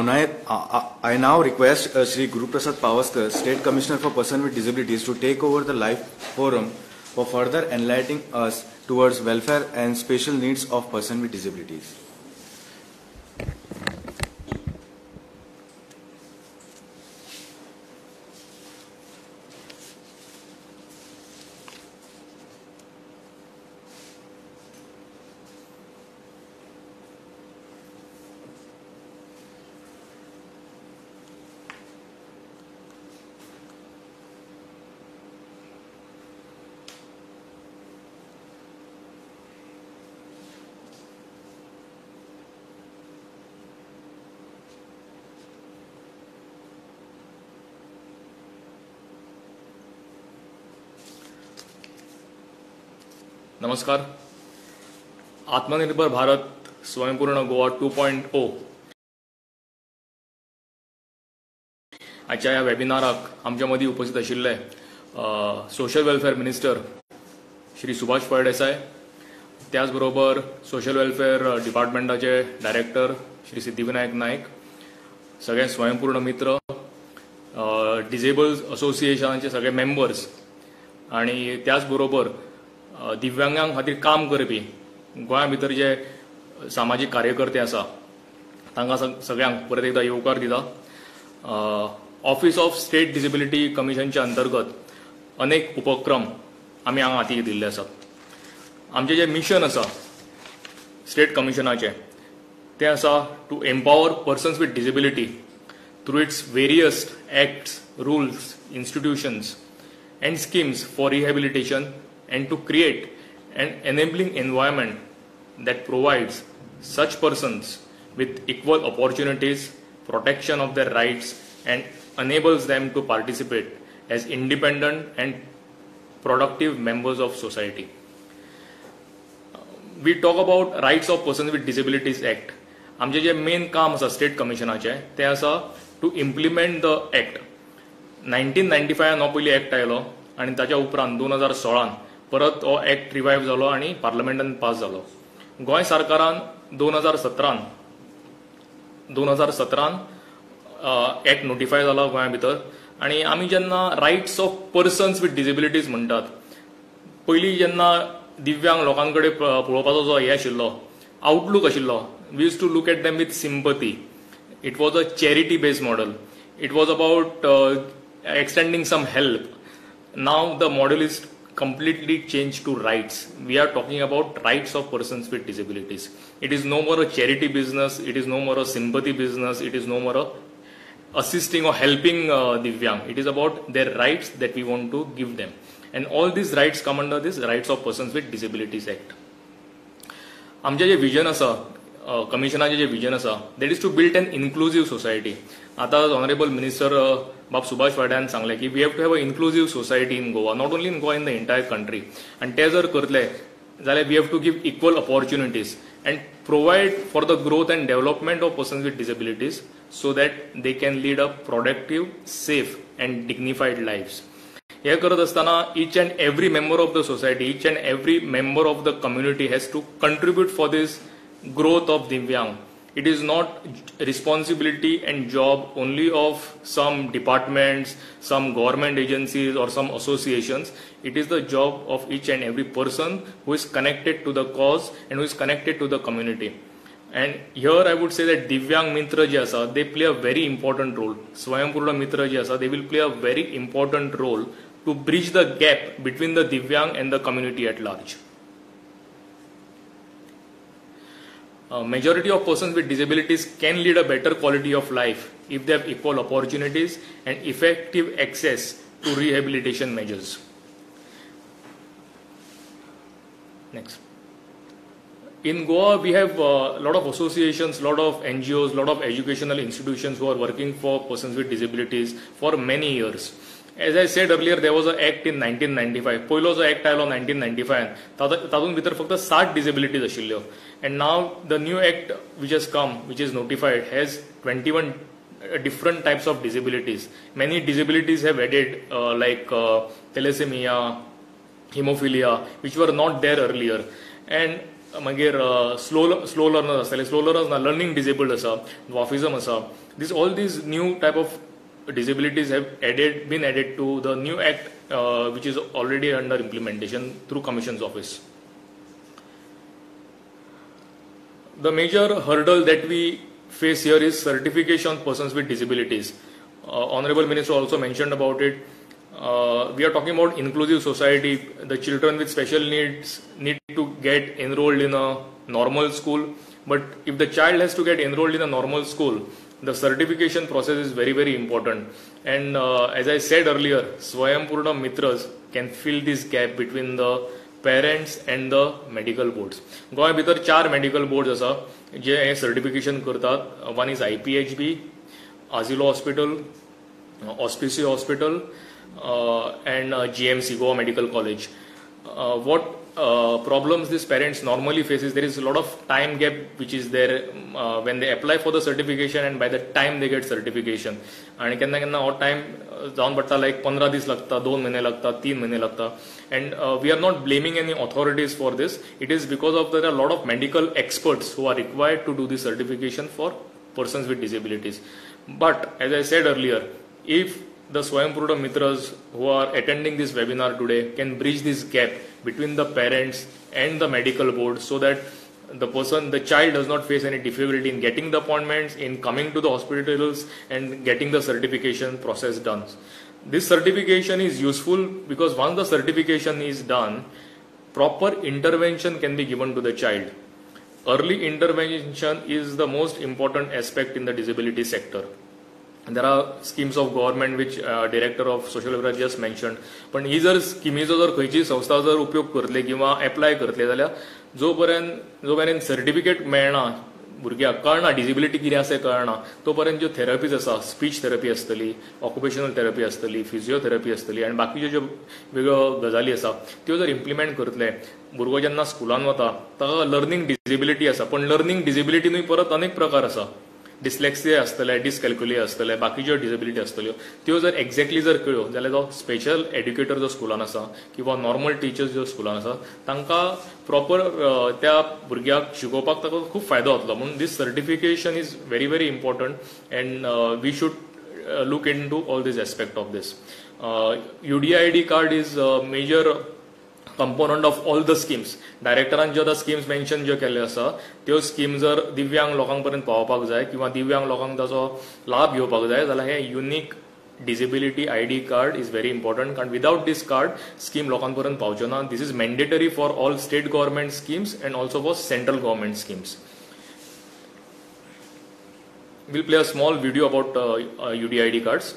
I now request Shri Guruprasad Pavaskar, State Commissioner for Persons with Disabilities, to take over the live forum for further enlightening us towards welfare and special needs of persons with disabilities. नमस्कार. आत्मनिर्भर भारत स्वयंपूर्ण गोवा 2.0 आजच्या ह्या वेबिनाराक आमच्या मदीं उपस्थित आशिल्ले social welfare minister Shri Subhash Phaldesai, त्याच बरोबर सोशल वेलफेअर डिपार्टमेंटाचे डायरेक्टर श्री सिद्धीविनायक नायक, सगळे स्वयंपूर्ण मित्र, डिजेबल्स असोसिएशनाचे सगळे मेंबर्स आणि त्याच बरोबर दिव्यांगां खातीर काम करपी गोंया भितर जे सामाजीक कार्यकर्ते आसा तांकां सगळ्यांक परत एकदा येवकार दिता. ऑफिस ऑफ स्टेट डिसेबिलिटी कमिशनच्या अंतर्गत अनेक उपक्रम आमी हांगा हाती घेतिल्ले आसात. आमचें जें मिशन आसा स्टेट कमिशनाचें तें आसा to empower persons with disability through its various acts, rules, institutions and schemes for rehabilitation and to create an enabling environment that provides such persons with equal opportunities, protection of their rights, and enables them to participate as independent and productive members of society. We talk about Rights of Persons with Disabilities Act. आमचे जे main काम आसा state कमिशनाचे तें आसा two implement the act. 1995 हो पयलीं act आयलो आनी ताच्या उपरांत 2016 परत हो एक्ट रिवायव जालो आनी पार्लमेंटान पास जालो. गोंय सरकारान 2017 एक्ट नोटिफाय जाला गोंया भितर. आनी आमी जेन्ना rights of persons with disabilities म्हणटात, पयलीं जेन्ना दिव्यांग लोकां कडेन पळोवपाचो जो हें आशिल्लो आउटलूक आशिल्लो, we used to look at them with sympathy. It was a charity based model. It was about extending some help. Now the model is completely changed to rights. We are talking about rights of persons with disabilities. It is no more a charity business. It is no more a sympathy business. It is no more a assisting or helping Divyang. It is about their rights that we want to give them. And all these rights come under this Rights of Persons with Disabilities Act. आमचे जे vision आसा, कमिशनाचे जे vision आसा, that is to build an inclusive society. आता honourable minister बाब सुभाष वाड्यान सांगलें की we have to have a inclusive society in Goa, not only in Goa, in the entire country. आनी ते जर करतले जाल्यार we have to give equal opportunities and provide for the growth and development of persons with disabilities so that they can lead a productive, safe and dignified lives. हे करत असताना each and every member of the society, each and every member of the community has to contribute for this growth of Divyang. It is not responsibility and job only of some departments, some government agencies or some associations. It is the job of each and every person who is connected to the cause and who is connected to the community. And here I would say that Divyang Mitra जे आसा, they play a very important role. Swayampurna Mitra जे आसा, they will play a very important role to bridge the gap between the Divyang and the community at large. Majority of persons with disabilities can lead a better quality of life if they have equal opportunities and effective access to rehabilitation measures. Next. In Goa, we have a lot of associations, lot of NGOs, lot of educational institutions who are working for persons with disabilities for many years. As I said earlier, there was an act in 1995. पयलो जो act आयलो 1995, तातूंत भितर फक्त 60 disabilities आशिल्ल्यो. And now the new act which has come, which is notified, has 21 different types of disabilities. Many disabilities have added like thalassemia, hemophilia, which were not there earlier. And मागीर slow learners आसतले, slow learners ना, learning disabled आसा, ड्वार्फिजम आसा. This all these new type of disabilities have been added to the new act which is already under implementation through Commission's office. The major hurdle that we face here is certification of persons with disabilities. Honorable Minister also mentioned about it. We are talking about inclusive society. The children with special needs need to get enrolled in a normal school, but if the child has to get enrolled in a normal school, the certification process is very, very important. And as I said earlier, Swayampurna Mitras can fill this gap between the parents and the medical boards. Goa भितर 4 medical boards आसा जे हे certification करतात. One is IPHB, Azilo Hospital, Hospicio Hospital, and GMC, Goa Medical College. What problems these parents normally face is there is a lot of time gap which is there when they apply for the certification and by the time they get certification. आणि केन्ना केन्ना हो time जावन पडटा, लायक 15 दीस लागता, 2 म्हयने लागता, 3 म्हयने लागता. And we are not blaming any authorities for this. It is because of there are lot of medical experts who are required to do this certification for persons with disabilities. But as I said earlier, if the Swayampurna Mitras who are attending this webinar today can bridge this gap between the parents and the medical board, so that the child does not face any difficulty in getting the appointments, in coming to the hospitals and getting the certification process done. This certification is useful because once the certification is done, proper intervention can be given to the child. Early intervention is the most important aspect in the disability sector. There are schemes of government which Director of Social Welfare just mentioned. पण ही जर स्किमीचो जर खंयची संस्था जर उपयोग करतले किंवा apply करतले जाल्यार जो पर्यंत सर्टिफिकेट मेळना, भुरग्याक कळना डिसेबिलिटी कितें आसा कळना, तो पर्यंत ज्यो थेरपीज आसा, स्पीच थेरपी आसतली, ऑक्युपेशनल थेरपी आसतली, फिजियोथेरपी आसतली आनी बाकीच्यो ज्यो वेगळ्यो गजाली आसा त्यो जर इम्प्लिमेंट करतले, भुरगो जेन्ना स्कुलान वता ताका लर्निंग डिसेबिलिटी आसा, पण लर्निंग डिसेबिलिटीनूय परत अनेक प्रकार आसा. डिस्लेक्सिया आसतले, डिसकॅल्क्युलिया आसतले, बाकीच्यो डिसेबिलिटी आसतल्यो, त्यो जर एक्झॅक्टली जर कळ्यो जाल्यार जो स्पेशल एड्युकेटर जो स्कुलान आसा किंवा नॉर्मल टिचर्स ज्यो स्कुलान आसा तांकां प्रॉपर त्या भुरग्याक शिकोवपाक ताका खूब फायदो जातलो. म्हणून this certification is very very important and we should look into all this aspect of this. UDID card is major component of all the schemes. डायरेक्टरान ज्यो आतां स्किम्स मेन्शन ज्यो केल्ल्यो आसा त्यो स्कीम जर दिव्यांग लोकांक पर्यंत पावोवपाक जाय किंवा दिव्यांग लोकांक ताचो लाभ घेवपाक जाय जाल्यार हे unique disability ID card is very important. कारण विदाउट दीस कार्ड स्कीम लोकां पर्यंत पावच्यो ना. This is mandatory for all state government schemes and also for central government schemes. Will play a small video about UDID cards.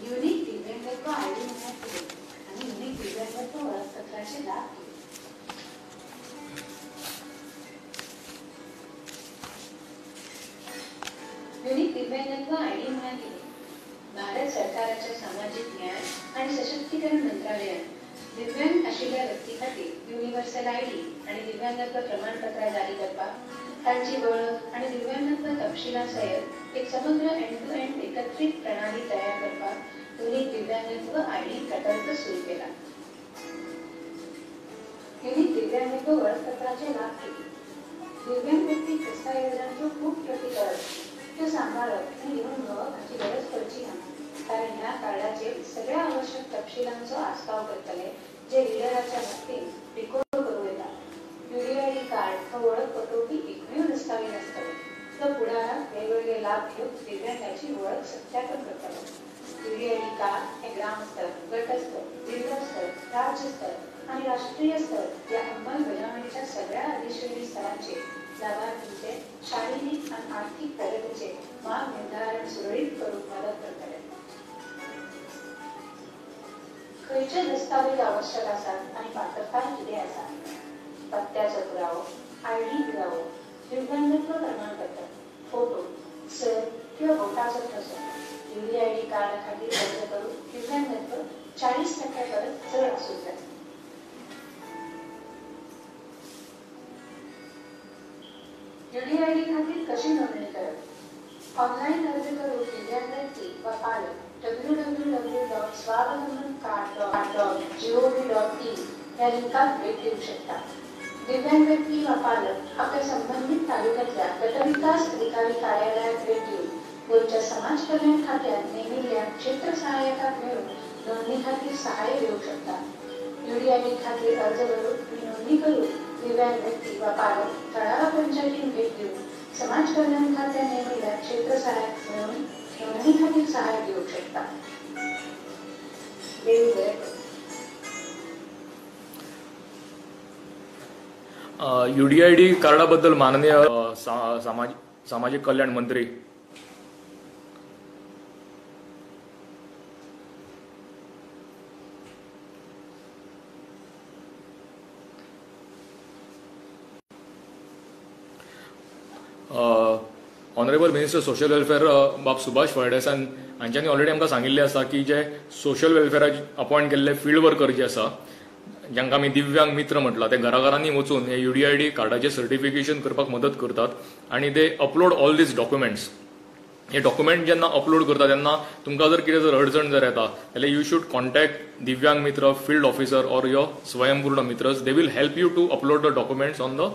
Unique दिव्यांगत्व ID म्हणल्यार कितें आनी unique दिव्यांगत्व वळखपत्राचे लाभ कितें? युनिक दिव्यांगत्व आयडी म्हणल्यार कितें? भारत सरकाराच्या सामाजीक न्याय आनी सशक्तीकरण मंत्रालयान दिव्यांग आशिल्ल्या व्यक्ती खातीर युनिव्हर्सल आयडी आनी दिव्यांगत्व प्रमाणपत्रां जारी करपाक, तांची वळख आनी दिव्यांगत्व तपशिला सयत एक समग्र एंड टू एंड एकत्रीत प्रणाली तयार करपाक युनिक दिव्यांगत्व आयडी प्रकल्प सुरू केला. युनिक दिव्यांगत्व वळखपत्राचे लाभ कितें? दिव्यांग व्यक्तीक दस्तावेजांच्यो खूब प्रती करप, त्यो सांबाळप आनी घेवन भोंवप हाची गरज पडची ना, कारण ह्या कार्डाचेर सगळ्या आवश्यक तपशिलांचो आस्पाव करतले जे रिडराच्या मदतीन रिकॉर्ड करूं येता. युडीआयडी कार्ड हो वळख पटोवपी एकमेव दस्तावेज आसतलो जो फुडाराक वेगवेगळे लाभ घेवंक दिव्यांगाची वळख सत्यापन करतलो. युडीआयडी कार्ड हे ग्रामस्तर, गटस्तर, जिल्लो स्तर, राज्य स्तर आनी राष्ट्रीय स्तर ह्या अंमलबजावणीच्या सगळ्या अधिश्रेणी स्तरांचेर लाभार्थींचे शारिरीक आनी आर्थीक प्रगतीचे मार्ग निर्धारण सुरळीत करूंक मदत करतले. खंयचे दस्तावेज आवश्यक आसात आनी पात्रताय कितें आसा? पत्त्याचो पुरावो, आयडी पुरावो, दिव्यांगत्व प्रमाणपत्र, फोटो, सर किंवा बोटाचो ठसो. युडीआयडी कार्डा खातीर अर्ज करूंक दिव्यांगत्व 40% परस चड आसूंक जाय. युडीआयडी खातीर कशी नोंदणी करप? ऑनलायन अर्ज करूंक दिव्यांग व्यक्ती वा पालक www.swavalambancard.gov.in ह्या लिंकाक भेट दिवंक शकता. दिव्यांग व्यक्ती वा पालक आपल्या संबंधित तालुक्यातल्या गटविकास अधिकारी कार्यालयात भेट दिवन गोंयच्या समाज कल्याण खात्यात नेमिल्ल्या क्षेत्र सहाय्यकाक मेळून नोंदणी खातीर सहाय्य घेवंक शकता. युडीआयडी खातीर अर्ज भरून आनी नोंदणी करून दिव्यांग व्यक्ती वा पालक थळाव्या पंचायतीन भेट दिवन समाज कल्याण खात्यात नेमिल्ल्या क्षेत्र सहाय्यक मेळून नोंदणी खातीर सहाय्य घेवंक शकता. देव बरें करूं. युडीआयडी कार्डा बद्दल माननीय सामाजिक कल्याण मंत्री ऑनरेबल मिनिस्टर सोशल वेलफेअर बाब सुभाष फळदेसाय हांच्यांनी ऑलरेडी आमकां सांगिल्लें आसा की जे सोशल वेलफेअराक अपॉयंट केल्ले फिल्ड वर्कर जे आसा, जांकां आमी दिव्यांग मित्र म्हटलां, ते घराघरांनी वचून हे युडीआयडी कार्डाचें सर्टिफिकेशन करपाक मदत करतात आनी ते अपलोड ऑल these documents. हे डॉक्युमेंट जेन्ना अपलोड करता तेन्ना तुमकां जर कितें जर अडचण जर येता जाल्यार you should contact Divyang Mitra field officer or your Swayampurna Mitras. They will help you to upload the documents on the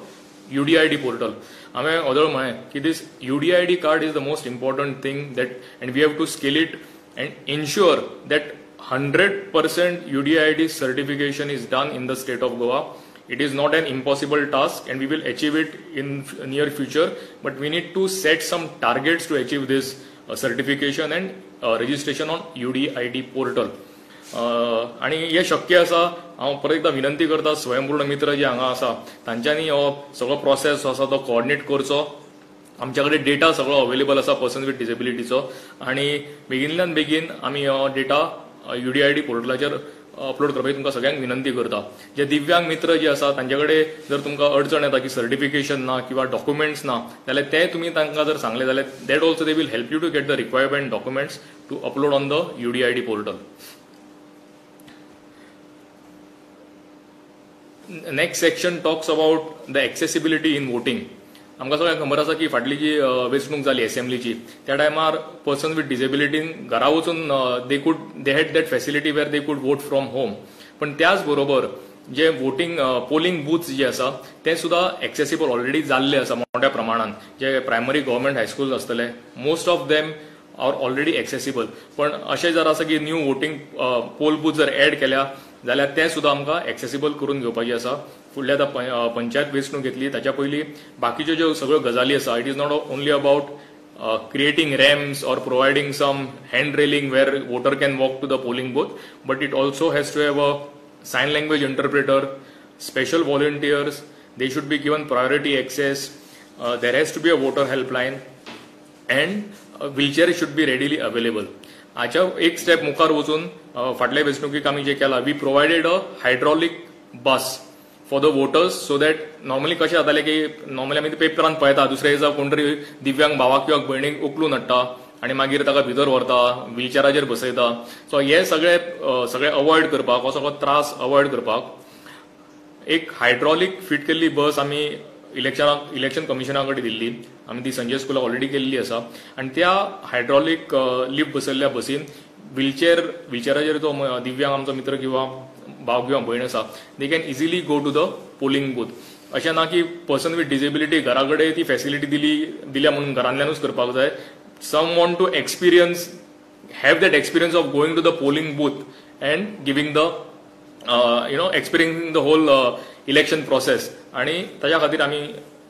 UDID portal. हांवें ऑदळ म्हळें की this UDID card is the most important thing that and we have to scale it and ensure that 100% UDID certification is done in the state of Goa. It is not an impossible task and we will achieve it in near future, but we need to set some targets to achieve this certification and registration on UDID portal. आनी हें शक्य आसा. हांव परत एकदां विनंती करता स्वयंपूर्ण मित्र जे हांगा आसा तांच्यांनी हो सगळो प्रोसेस आसा तो कोऑर्डिनेट करचो. आमच्या कडेन डेटा सगळो अवेलेबल आसा पर्सन विथ डिसेबिलिटीचो आनी बेगीनल्यान बेगीन आमी हो डेटा युडीआयडी पोर्टलाचेर अपलोड करपाची तुमकां सगळ्यांक विनंती करता. जे दिव्यांग मित्र जे आसा तांचे कडेन जर तुमकां अडचण येता की सर्टिफिकेशन ना किंवा डॉक्युमेंट्स ना जाल्यार ते तुमी तांकां जर सांगले जाल्यार that also they will help you to get the requirement documents to upload on the UDID portal. Next section talks about the accessibility in voting. आमकां सगळ्यांक खबर आसा की फाटली जी वेंचणूक जाली असेंब्लीची त्या टायमार पर्सन विथ डिसेबिलिटीन घरा वचून they had that facility where they could vote from home. पण त्याच बरोबर जे वोटींग पोलिंग बूथ्स जे आसा ते सुद्दां एक्सेसिबल ऑलरेडी जाल्ले आसा मोठ्या प्रमाणान. जे प्रायमरी गव्हर्मेंट हायस्कूल आसतले most of them are already accessible. पण अशें जर आसा की न्यू वोटींग पोल बूथ जर एड केल्या जाल्यार ते सुद्दां आमकां एक्सेसिबल करून घेवपाचे आसा. फुडल्या आतां पंचायत वेंचणूक घेतली ताच्या पयलीं बाकीच्यो ज्यो सगळ्यो गजाली आसा, it is not only about creating ramps or providing some hand railing where voter can walk to the polling booth, but it also has to have a sign language interpreter, special volunteers, they should be given priority access, there has to be a voter helpline and wheelchair should be readily available. हाच्या एक step मुखार वचून फाटल्या वेंचणुकेक आमी जे केला, we provided a hydraulic bus for the voters so that normally कशें जातालें की नॉर्मली आमी पेपरान पळयता दुसऱ्या दिसा कोण तरी दिव्यांग भावाक किंवा भयणीक उखलून हाडटा आनी मागीर ताका भितर व्हरता, व्हीलचेराचेर बसयता. सो हे सगळे सगळे अवॉयड करपाक, हो सगळो त्रास अवॉयड करपाक एक हायड्रॉलीक फिट केल्ली बस आमी इलेक्शन कमिशना कडेन दिल्ली. आमी ती संजय स्कुलाक ऑलरेडी केल्ली आसा आनी त्या हायड्रॉलीक लिफ्ट बसयल्ल्या बसीन व्हीलचेराचेर जो दिव्यांग आमचो मित्र किंवा भाव किंवा भयण आसा they can easily go to the polling booth. अशें ना की पर्सन विथ डिसेबिलिटी घरा कडेन ती फॅसिलिटी दिल्या म्हणून घरांतल्यानूच करपाक जाय. Some want to experience, have that experience of going to the polling booth and giving the experiencing the whole election process. आनी ताच्या खातीर आमी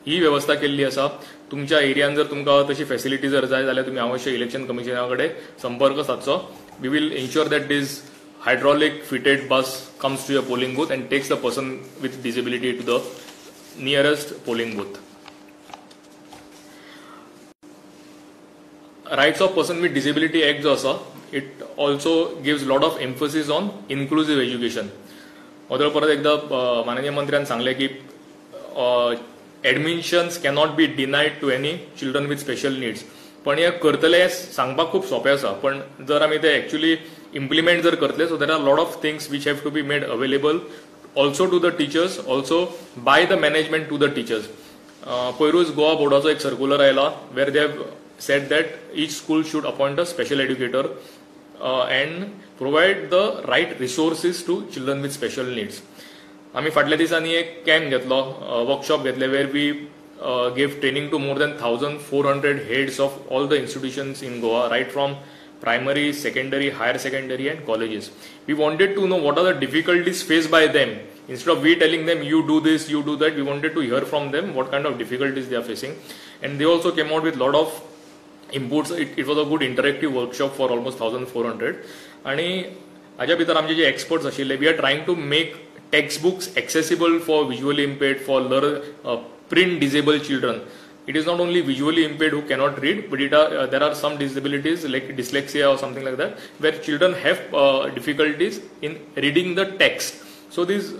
ही वेवस्था केल्ली आसा. तुमच्या एरियान जर तुमकां तशी फॅसिलिटी जर जाय जाल्यार तुमी अवश्य इलेक्शन कमिशना कडेन संपर्क सादचो. We will ensure that this hydraulic fitted bus comes to your polling booth and takes the person with disability to the nearest polling booth. Rights of Person with Disability Act जो आसा, it also gives lot of emphasis on inclusive education. Other परत एकदा माननीय मंत्र्यान सांगलें की admissions cannot be denied to any children with special needs. पण हे करतले सांगपाक खूब सोंपें आसा, पण जर आमी ते एक्चुअली इम्प्लिमेंट जर करतले, so there are lot of things which have to be made available also to the teachers, also by the management to the teachers. पयरूच Goa बोर्डाचो एक सर्क्युलर आयला where they have said that each school should appoint a special educator. and provide the right resources to children with special needs. आमी फाटल्या दिसांनी एक camp घेतलो, workshop घेतले, where we gave training to more than 1,400 heads of all the institutions in Goa, right from primary, secondary, higher secondary and colleges. We wanted to know what are the difficulties faced by them. Instead of we telling them you do this, you do that, we wanted to hear from them what kind of difficulties they are facing. And they also came out with lot of inputs. It was a good interactive workshop for almost 1,400. आणि हाज्या भितर आमचे जे experts आशिल्ले, we are trying to make textbooks accessible for visually impaired, for print disabled children. It is not only visually impaired who cannot read, but there are some disabilities like dyslexia or something like that, where children have difficulties in reading the text. So these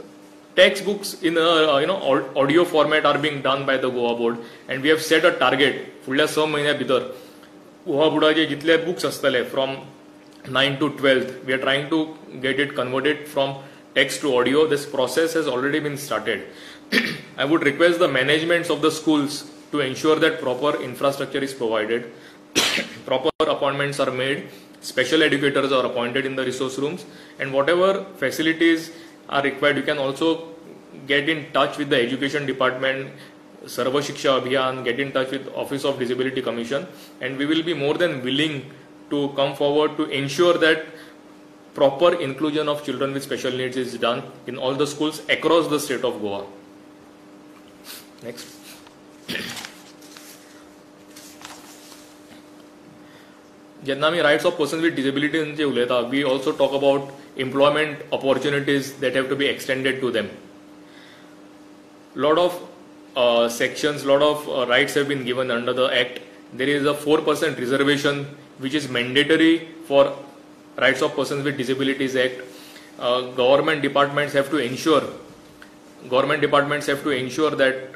textbooks in audio format are being done by the Goa board, and we have set a target. फुडल्या 6 म्हयन्या भितर गोवा बोर्डाचे जितले books आसतले from 9 to 12th, we are trying to get it converted from text to audio. This process has already been started. I would request the managements of the schools to ensure that proper infrastructure is provided, proper appointments are made, special educators are appointed in the resource rooms, and whatever facilities are required, you can also get in touch with the education department, Sarva Shiksha Abhiyan, get in touch with Office of Disability Commission, and we will be more than willing to come forward to ensure that proper inclusion of children with special needs is done in all the schools across the state of Goa. Next. जेन्ना आमी rights of person with डिसेबिलिटींचे उलयता, we also talk about employment opportunities that have to be extended to them. Lot of sections, lot of rights have been given under the act. There is a 4% reservation which is mandatory for Rights of Persons with Disabilities Act. Government departments have to ensure that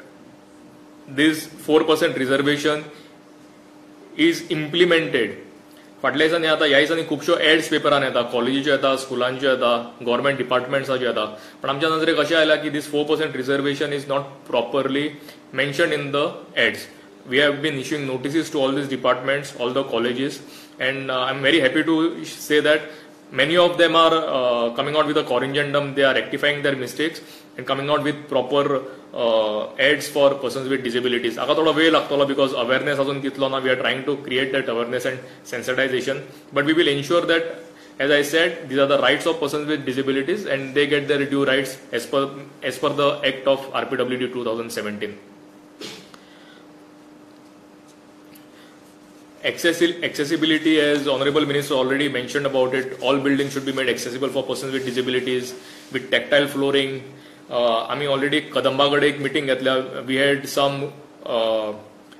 this 4% reservation is implemented. फाटल्या दिसांनी आतां ह्या दिसांनी खुबश्यो AIDS पेपरान येता, कॉलेजीच्यो येता, स्कुलांच्यो येता, government डिपार्टमेंट्साच्यो येता, पण आमच्या नजरेक अशें आयलां की this 4% reservation is not properly mentioned in the ads. We have been issuing notices to all these departments, all the colleges, and I am very happy to say that many of them are coming out with a corrigendum. They are rectifying their mistakes and coming out with proper ads for persons with disabilities. आका थोडो वेळ लागतलो because awareness अजून तितलो ना. We are trying to create that awareness and sensitization, but we will ensure that, as I said, these are the rights of persons with disabilities and they get their due rights as per the Act of RPWD 2017. Accessibility, as Honorable Minister already mentioned about it, all buildings should be made accessible for persons with disabilities with tactile flooring. आमी already Kadamba कडेन एक meeting घेतल्या. We had some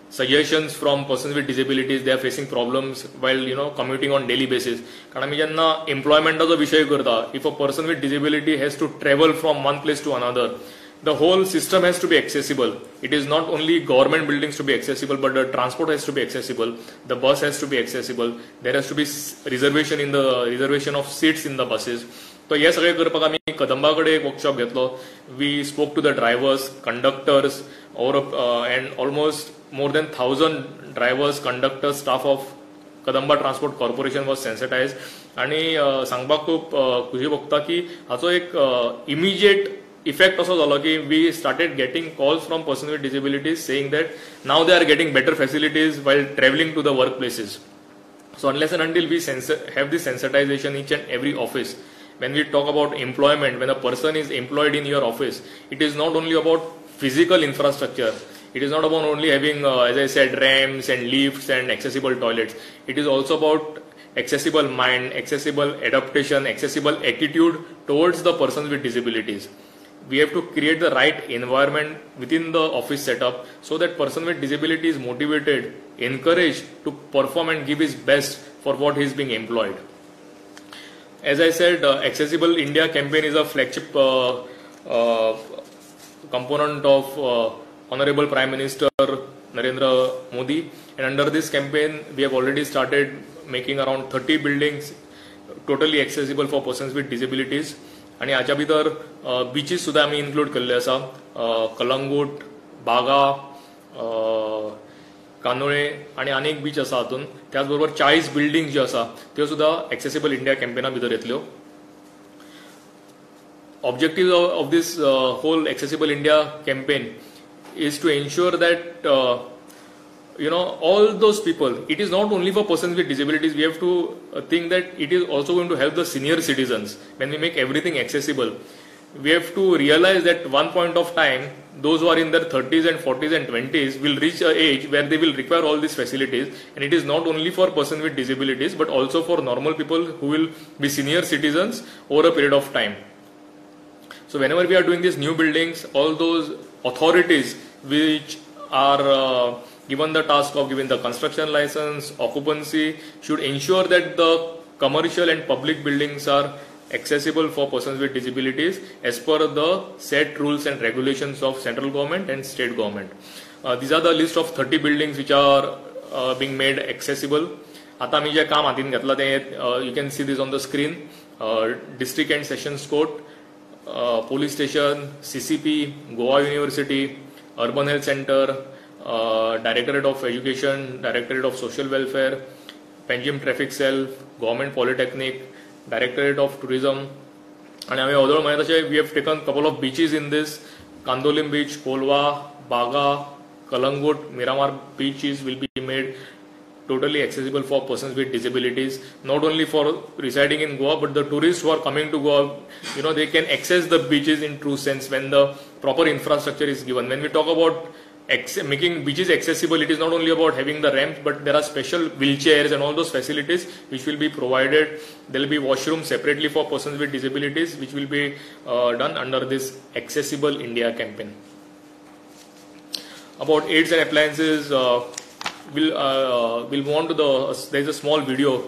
suggestions from persons with disabilities. They are facing problems while commuting on daily basis. कारण आमी जेन्ना एम्प्लॉयमेंटाचो विशय करता, if a person with disability has to travel from one place to another, the whole system has to be accessible. It is not only government buildings to be accessible, but the transport has to be accessible, the bus has to be accessible, there has to be reservation in the reservation of seats in the buses. तो हे सगळे करपाक आमी कदंबा कडेन एक workshop घेतलो. We spoke to the drivers, conductors, and almost more than 1,000 drivers, conductors, staff of Kadamba Transport Corporation was sensitized. आनी सांगपाक खूब खुशी भोगता की हाचो एक इमिजिएट इफेक्ट असो जालो की we started getting calls from person with disabilities saying that now they are getting better facilities while travelling to the work places. So unless and until we have this sensitization each and every office, when we talk about employment, when a person is employed in your office, it is not only about physical infrastructure. It is not about only having, as I said, ramps and lifts and accessible toilets. It is also about accessible mind, accessible adaptation, accessible attitude towards the persons with disabilities. We have to create the right environment within the office setup so that person with disability is motivated, encouraged to perform and give his best for what he is being employed. As I said, Accessible India campaign is a flagship component of Honorable Prime Minister Narendra Modi, and under this campaign we have already started making around 30 buildings totally accessible for persons with disabilities. आनी हाच्या भितर बिचीस सुद्दां आमी include केल्ले आसा, कलंगूट, बागा, कांदोळे आनी आनीक beach आसा हातूंत. त्याच बरोबर 40 बिल्डिंग ज्यो आसा त्यो सुद्दां एक्सेसिबल इंडिया कॅम्पेना भितर येतल्यो. Objective of this whole Accessible India campaign is to ensure that you know, all those people, it is not only for persons with disabilities, we have to think that it is also going to help the senior citizens. When we make everything accessible, we have to realize that one point of time, those who are in their 30s and 40s and 20s will reach an age where they will require all these facilities, and it is not only for persons with disabilities but also for normal people who will be senior citizens over a period of time. So whenever we are doing these new buildings, all those authorities which are given the task of giving the construction license, occupancy, should ensure that the commercial and public buildings are accessible for persons with disabilities as per the set rules and regulations of central government and state government. These are the list of 30 buildings which are being made accessible. आता आमी जे काम हातीन घेतला तें you can see this on the screen. District and Sessions Court, Police Station, CCP, Goa University, Urban Health Center, Directorate of Education, Directorate of Social Welfare, Panjim Traffic Cell, Government Polytechnic, Directorate of Tourism. आनी हांवें होदोळ म्हणलें तशें we have taken couple of beaches in this. Candolim Beach, Colva, Baga, Calangute, Miramar beaches will be made totally accessible for persons with disabilities, not only for residing in Goa, but the tourists who are coming to Goa, you know, they can access the beaches in true sense when the proper infrastructure is given. When we talk about making beaches accessible, it is not only about having the ramps, but there are special wheelchairs and all those facilities which will be provided. There will be washrooms separately for persons with disabilities, which will be done under this Accessible India campaign. About aids and appliances, we'll move on to the, there is a small video.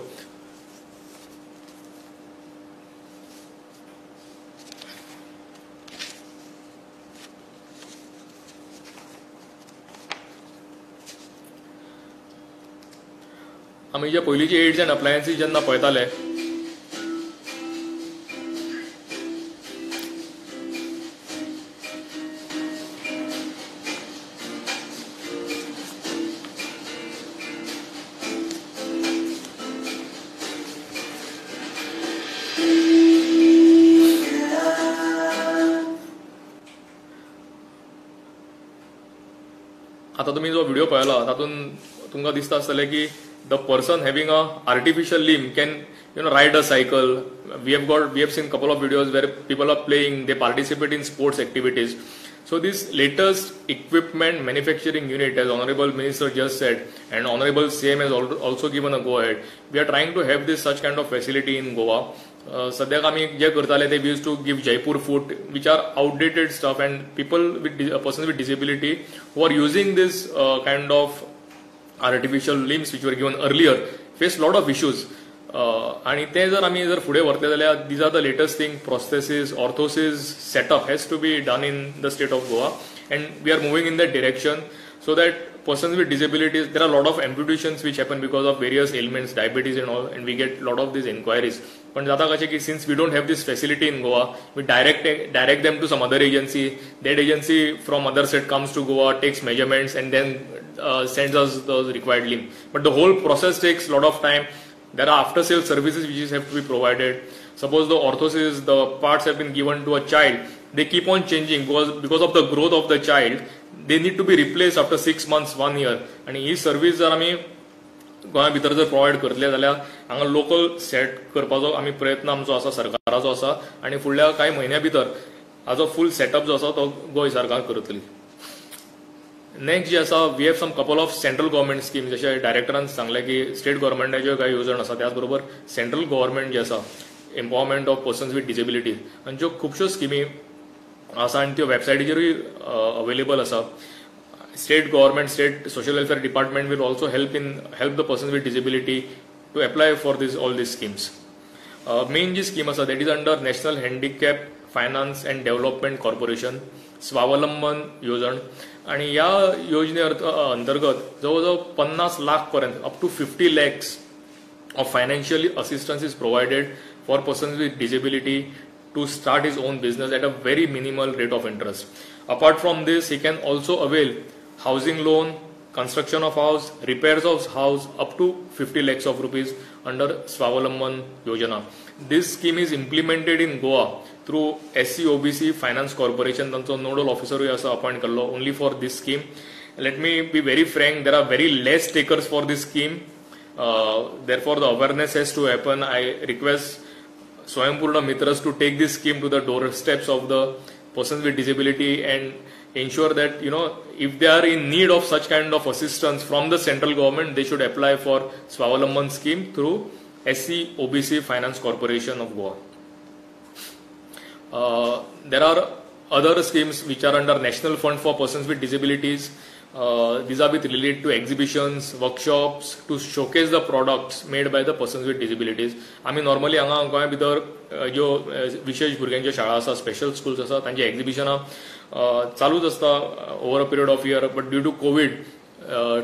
आमी जे पयलींचे AIDS and appliances जेन्ना पळयताले, आतां तुमी जो video पळयला तातूंत तुमकां दिसता आसतलें की the person having a artificial limb can, you know, ride a cycle. We have seen couple of videos where people are playing, they participate in sports activities. So this latest equipment manufacturing unit, as Honorable Minister just said, and Honorable CM has also given a go ahead, we are trying to have this such kind of facility in Goa. सद्याक आमी जे करताले ते we used to give Jaipur foot, which are outdated stuff, and people with persons with disability who are using this kind of artificial limbs which were given earlier face lot of issues. आणि ते जर आमी जर फुडें व्हरतले जाल्यार these are the latest thing. Prosthesis, orthosis setup has to be done in the state of Goa, and we are moving in that direction so that persons with disabilities, there are lot of amputations which happen because of various ailments, diabetes and all, and we get lot of these inquiries. पण जाता कशें की since we don't have this facility in Goa, we direct them to some other agency. That agency from other state comes to Goa, takes measurements and then sends us the required limb. But the whole process takes lot of time. There are after sales services which have to be provided. Suppose the orthosis, the parts have been given to a child, they keep on changing because of the growth of the child. They need to be replaced after 6 months, 1 year. आणि ही service जर आमी गोंया भितर जर provide करतले जाल्यार हांगा local set करपाचो आमी प्रयत्न आमचो आसा, सरकाराचो आसा, आनी फुडल्या कांय म्हयन्या भितर हाजो फूल सेटअप जो आसा तो गोंय सरकार करतली. नेक्स्ट जे आसा, we have some couple of central government scheme. जशें डायरेक्टरान सांगलें की स्टेट गव्हर्मेंटाच्यो कांय येवजण आसा, त्याच बरोबर सेंट्रल गव्हर्मेंट जे आसा empowerment of persons with disabilities आनी ज्यो खुबश्यो स्किमी आसा आनी त्यो वेबसायटीचेरूय अवेलेबल आसा. State government, state social welfare department will also help the persons with disability to apply for this all these schemes. Main ji scheme आसा that is under National Handicap Finance and Development Corporation, Swavalamban Yevazan. आनी ह्या योजने अंतर्गत जवळ जवळ 50 लाख पर्यंत, up to 50 lakhs of financial assistance is provided for persons with disability to start his own business at a very minimal rate of interest. Apart from this, he can also avail housing loan, construction of house, repairs of house up to 50 lakhs of rupees under Swavalamban Yojana. This scheme is implemented in Goa through SC OBC Finance Corporation. तांचो nodal ऑफिसरूय आसा appoint केल्लो only for this scheme. Let me be very frank, there are very less takers for this scheme. Therefore the awareness has to happen. I request Swayampurna Mitras to take this scheme to the doorsteps of the persons with disability and ensure that, you know, if they are in need of such kind of assistance from the central government, they should apply for Swavalamban scheme through SC OBC Finance Corporation of Goa. There are other schemes which are under National Fund for Persons with Disabilities. These are with related to exhibitions, workshops to showcase the products made by the persons with disabilities. आमी normally हांगा गोंया भितर ज्यो विशेष भुरग्यांच्यो शाळा आसा, special schools आसा, तांची एक्झिबिशनां चालूच आसता over a period of year. But due to COVID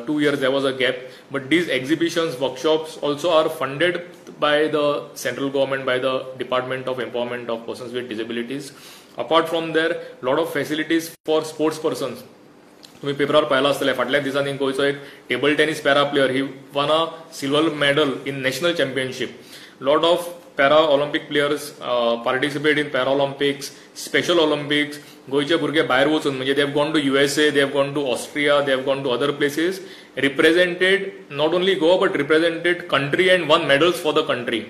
2 years there was a gap. But these exhibitions, workshops also are funded by the central government, by the Department of Empowerment of Persons with Disabilities. Apart from there, lot of facilities for sports persons. तुम्ही पेपरार पाहिला आसतलें फाटल्या दिसांनी गोंयचो एक table tennis para player, he won a silver medal in national championship. Lot of para Olympic players participate in para Olympics, special Olympics. गोंयचे भुरगे भायर वचून म्हणजे they have gone to USA, they have gone to Austria, they have gone to other places, represented not only Goa but represented country and won medals for the country.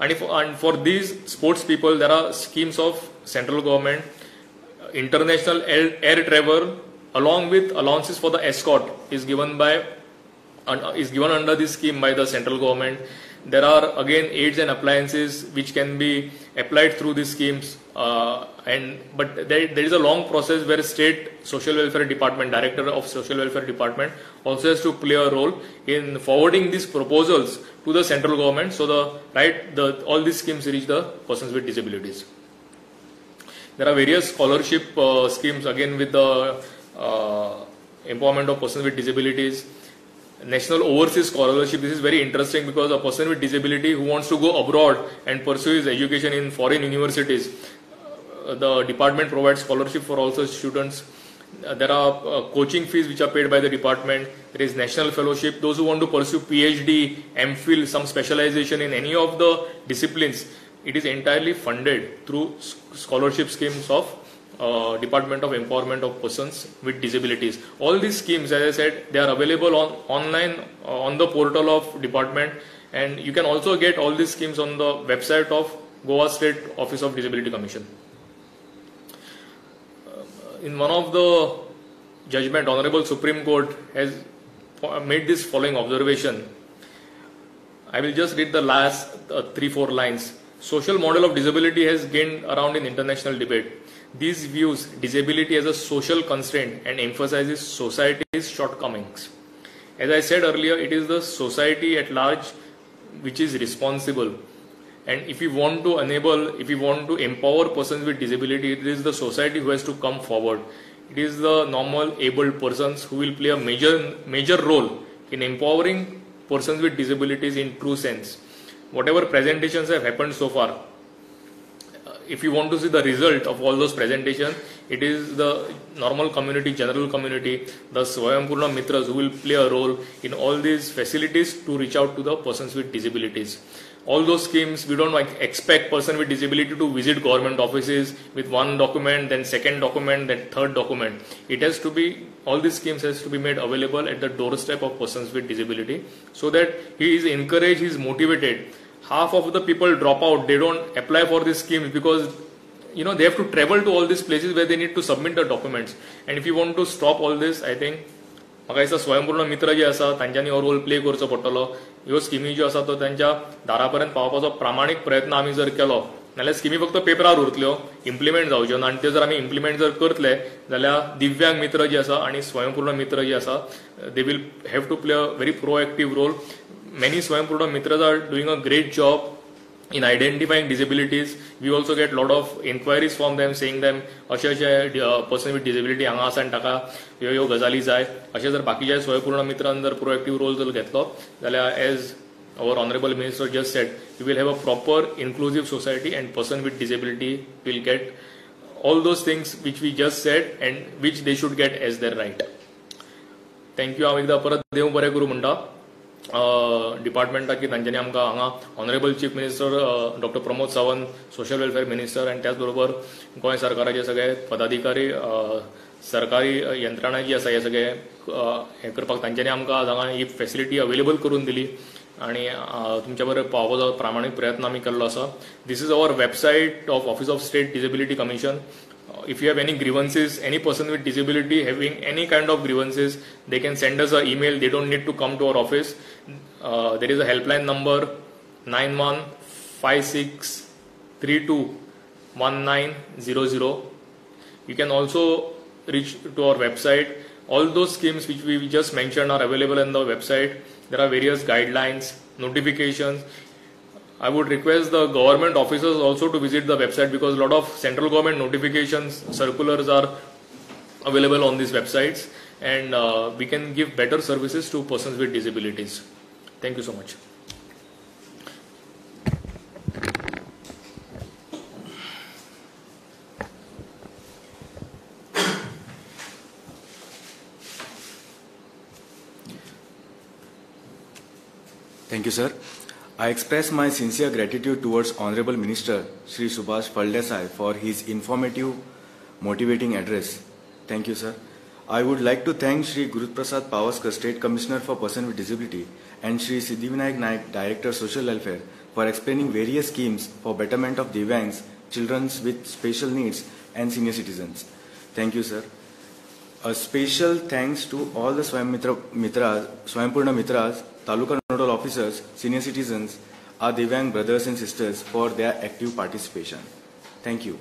And for these sports people there are schemes of central government, international air travel along with allowances for the escort is given under this scheme by the central government. There are again aids and appliances which can be applied through these schemes, but there is a long process where state social welfare department, director of social welfare department also has to play a role in forwarding these proposals to the central government, so all these schemes reach the persons with disabilities. There are various scholarship schemes again with the empowerment of persons with disabilities. National Overseas Scholarship. This is very interesting because a person with disability who wants to go abroad and pursue his education in foreign universities, the department provides scholarship for all such students. There are coaching fees which are paid by the department. There is national fellowship. Those who want to pursue PhD, MPhil, some specialization in any of the disciplines, it is entirely funded through scholarship schemes of Department of Empowerment of Persons with Disabilities. All these schemes, as I said, they are available on online on the portal of department, and you can also get all these schemes on the website of Goa State Office of Disability Commission. In one of the judgment, Honorable Supreme Court has made this following observation. I will just read the last 3-4 lines. Social model of disability has gained around in international debate. These views disability as a social constraint and emphasizes society's shortcomings. As I said earlier, it is the society at large which is responsible. And if we want to enable, if we want to empower persons with disability, it is the society who has to come forward. It is the normal abled persons who will play a major role in empowering persons with disabilities in true sense. Whatever presentations have happened so far, if you want to see the result of all those presentations, it is the normal community, general community, the Swayampurna Mitras who will play a role in all these facilities to reach out to the persons with disabilities. All those schemes, we don't expect person with disability to visit government offices with one document, then second document, then third document. It has to be, all these schemes has to be made available at the doorstep of persons with disability so that he is encouraged, he is motivated. Half of the people drop out, they don't apply for these schemes because, you know, they have to travel to all these places where they need to submit the documents. And if you want to stop all this, I think म्हाका दिसता स्वयंपूर्ण मित्र जे आसा तांच्यांनी हो role play करचो पडटलो. ह्यो स्किमी ज्यो आसा तो तांच्या दारा पर्यंत पावपाचो प्रामाणीक प्रयत्न आमी जर केलो नाल्यार स्किमी फक्त पेपरार उरतल्यो, इम्प्लिमेंट जावच्यो ना. आनी त्यो जर आमी इम्प्लिमेंट जर करतले जाल्यार दिव्यांग मित्र जे आसा आनी स्वयंपूर्ण मित्र जे आसा they will have to play a very proactive role. Many Swayampurna Mitras are doing a great job in identifying disabilities. We also get lot of inquiries from them saying them अशे अशे person with disability हांगा आसा आनी ताका ह्यो ह्यो गजाली जाय. अशें जर बाकीच्या स्वयंपूर्ण मित्रान जर प्रोएक्टीव रोल जर घेतलो जाल्यार as our honourable minister just said, you will have a proper inclusive society and person with disability will get all those things which we just said and which they should get as their right. Thank you. हांव एकदां परत देव बरें करूं म्हणटा डिपार्टमेंटाक की तांच्यांनी आमकां हांगा honourable chief minister doctor Pramod Sawant, social welfare minister आनी त्याच बरोबर गोंय सरकाराचे सगळे पदाधिकारी, सरकारी यंत्रणा जी आसा हे सगळे हें करपाक तांच्यांनी आमकां हांगा ही फेसिलिटी अवेलेबल करून दिली आनी तुमच्या बरोबर पावपाचो प्रामाणीक प्रयत्न आमी केल्लो आसा. This is our website of office of state disability commission. If you have any grievances, any person with disability having any kind of grievances, they can send us an email. They don't need to come to our office. There is a helpline number 9156321900. You can also reach to our website. All those schemes which we just mentioned are available on the website. There are various guidelines, notifications. I would request the government officers also to visit the website, because a lot of central government notifications, circulars are available on these websites, and we can give better services to persons with disabilities. Thank you so much. Thank you, sir. I express my sincere gratitude towards Honorable Minister Shri Subhash Phaldesai for his informative, motivating address. Thank you, sir. I would like to thank Shri Guruprasad Pawaskar, State Commissioner for Persons with Disability, and Shri Siddhivinayak Naik, Director Social Welfare, for explaining various schemes for betterment of Divyangs, children with special needs, and senior citizens. Thank you, sir. A special thanks to all the Swayampurna Mitras, Taluka Nodal Officers, senior citizens, our Divyang brothers and sisters for their active participation. Thank you.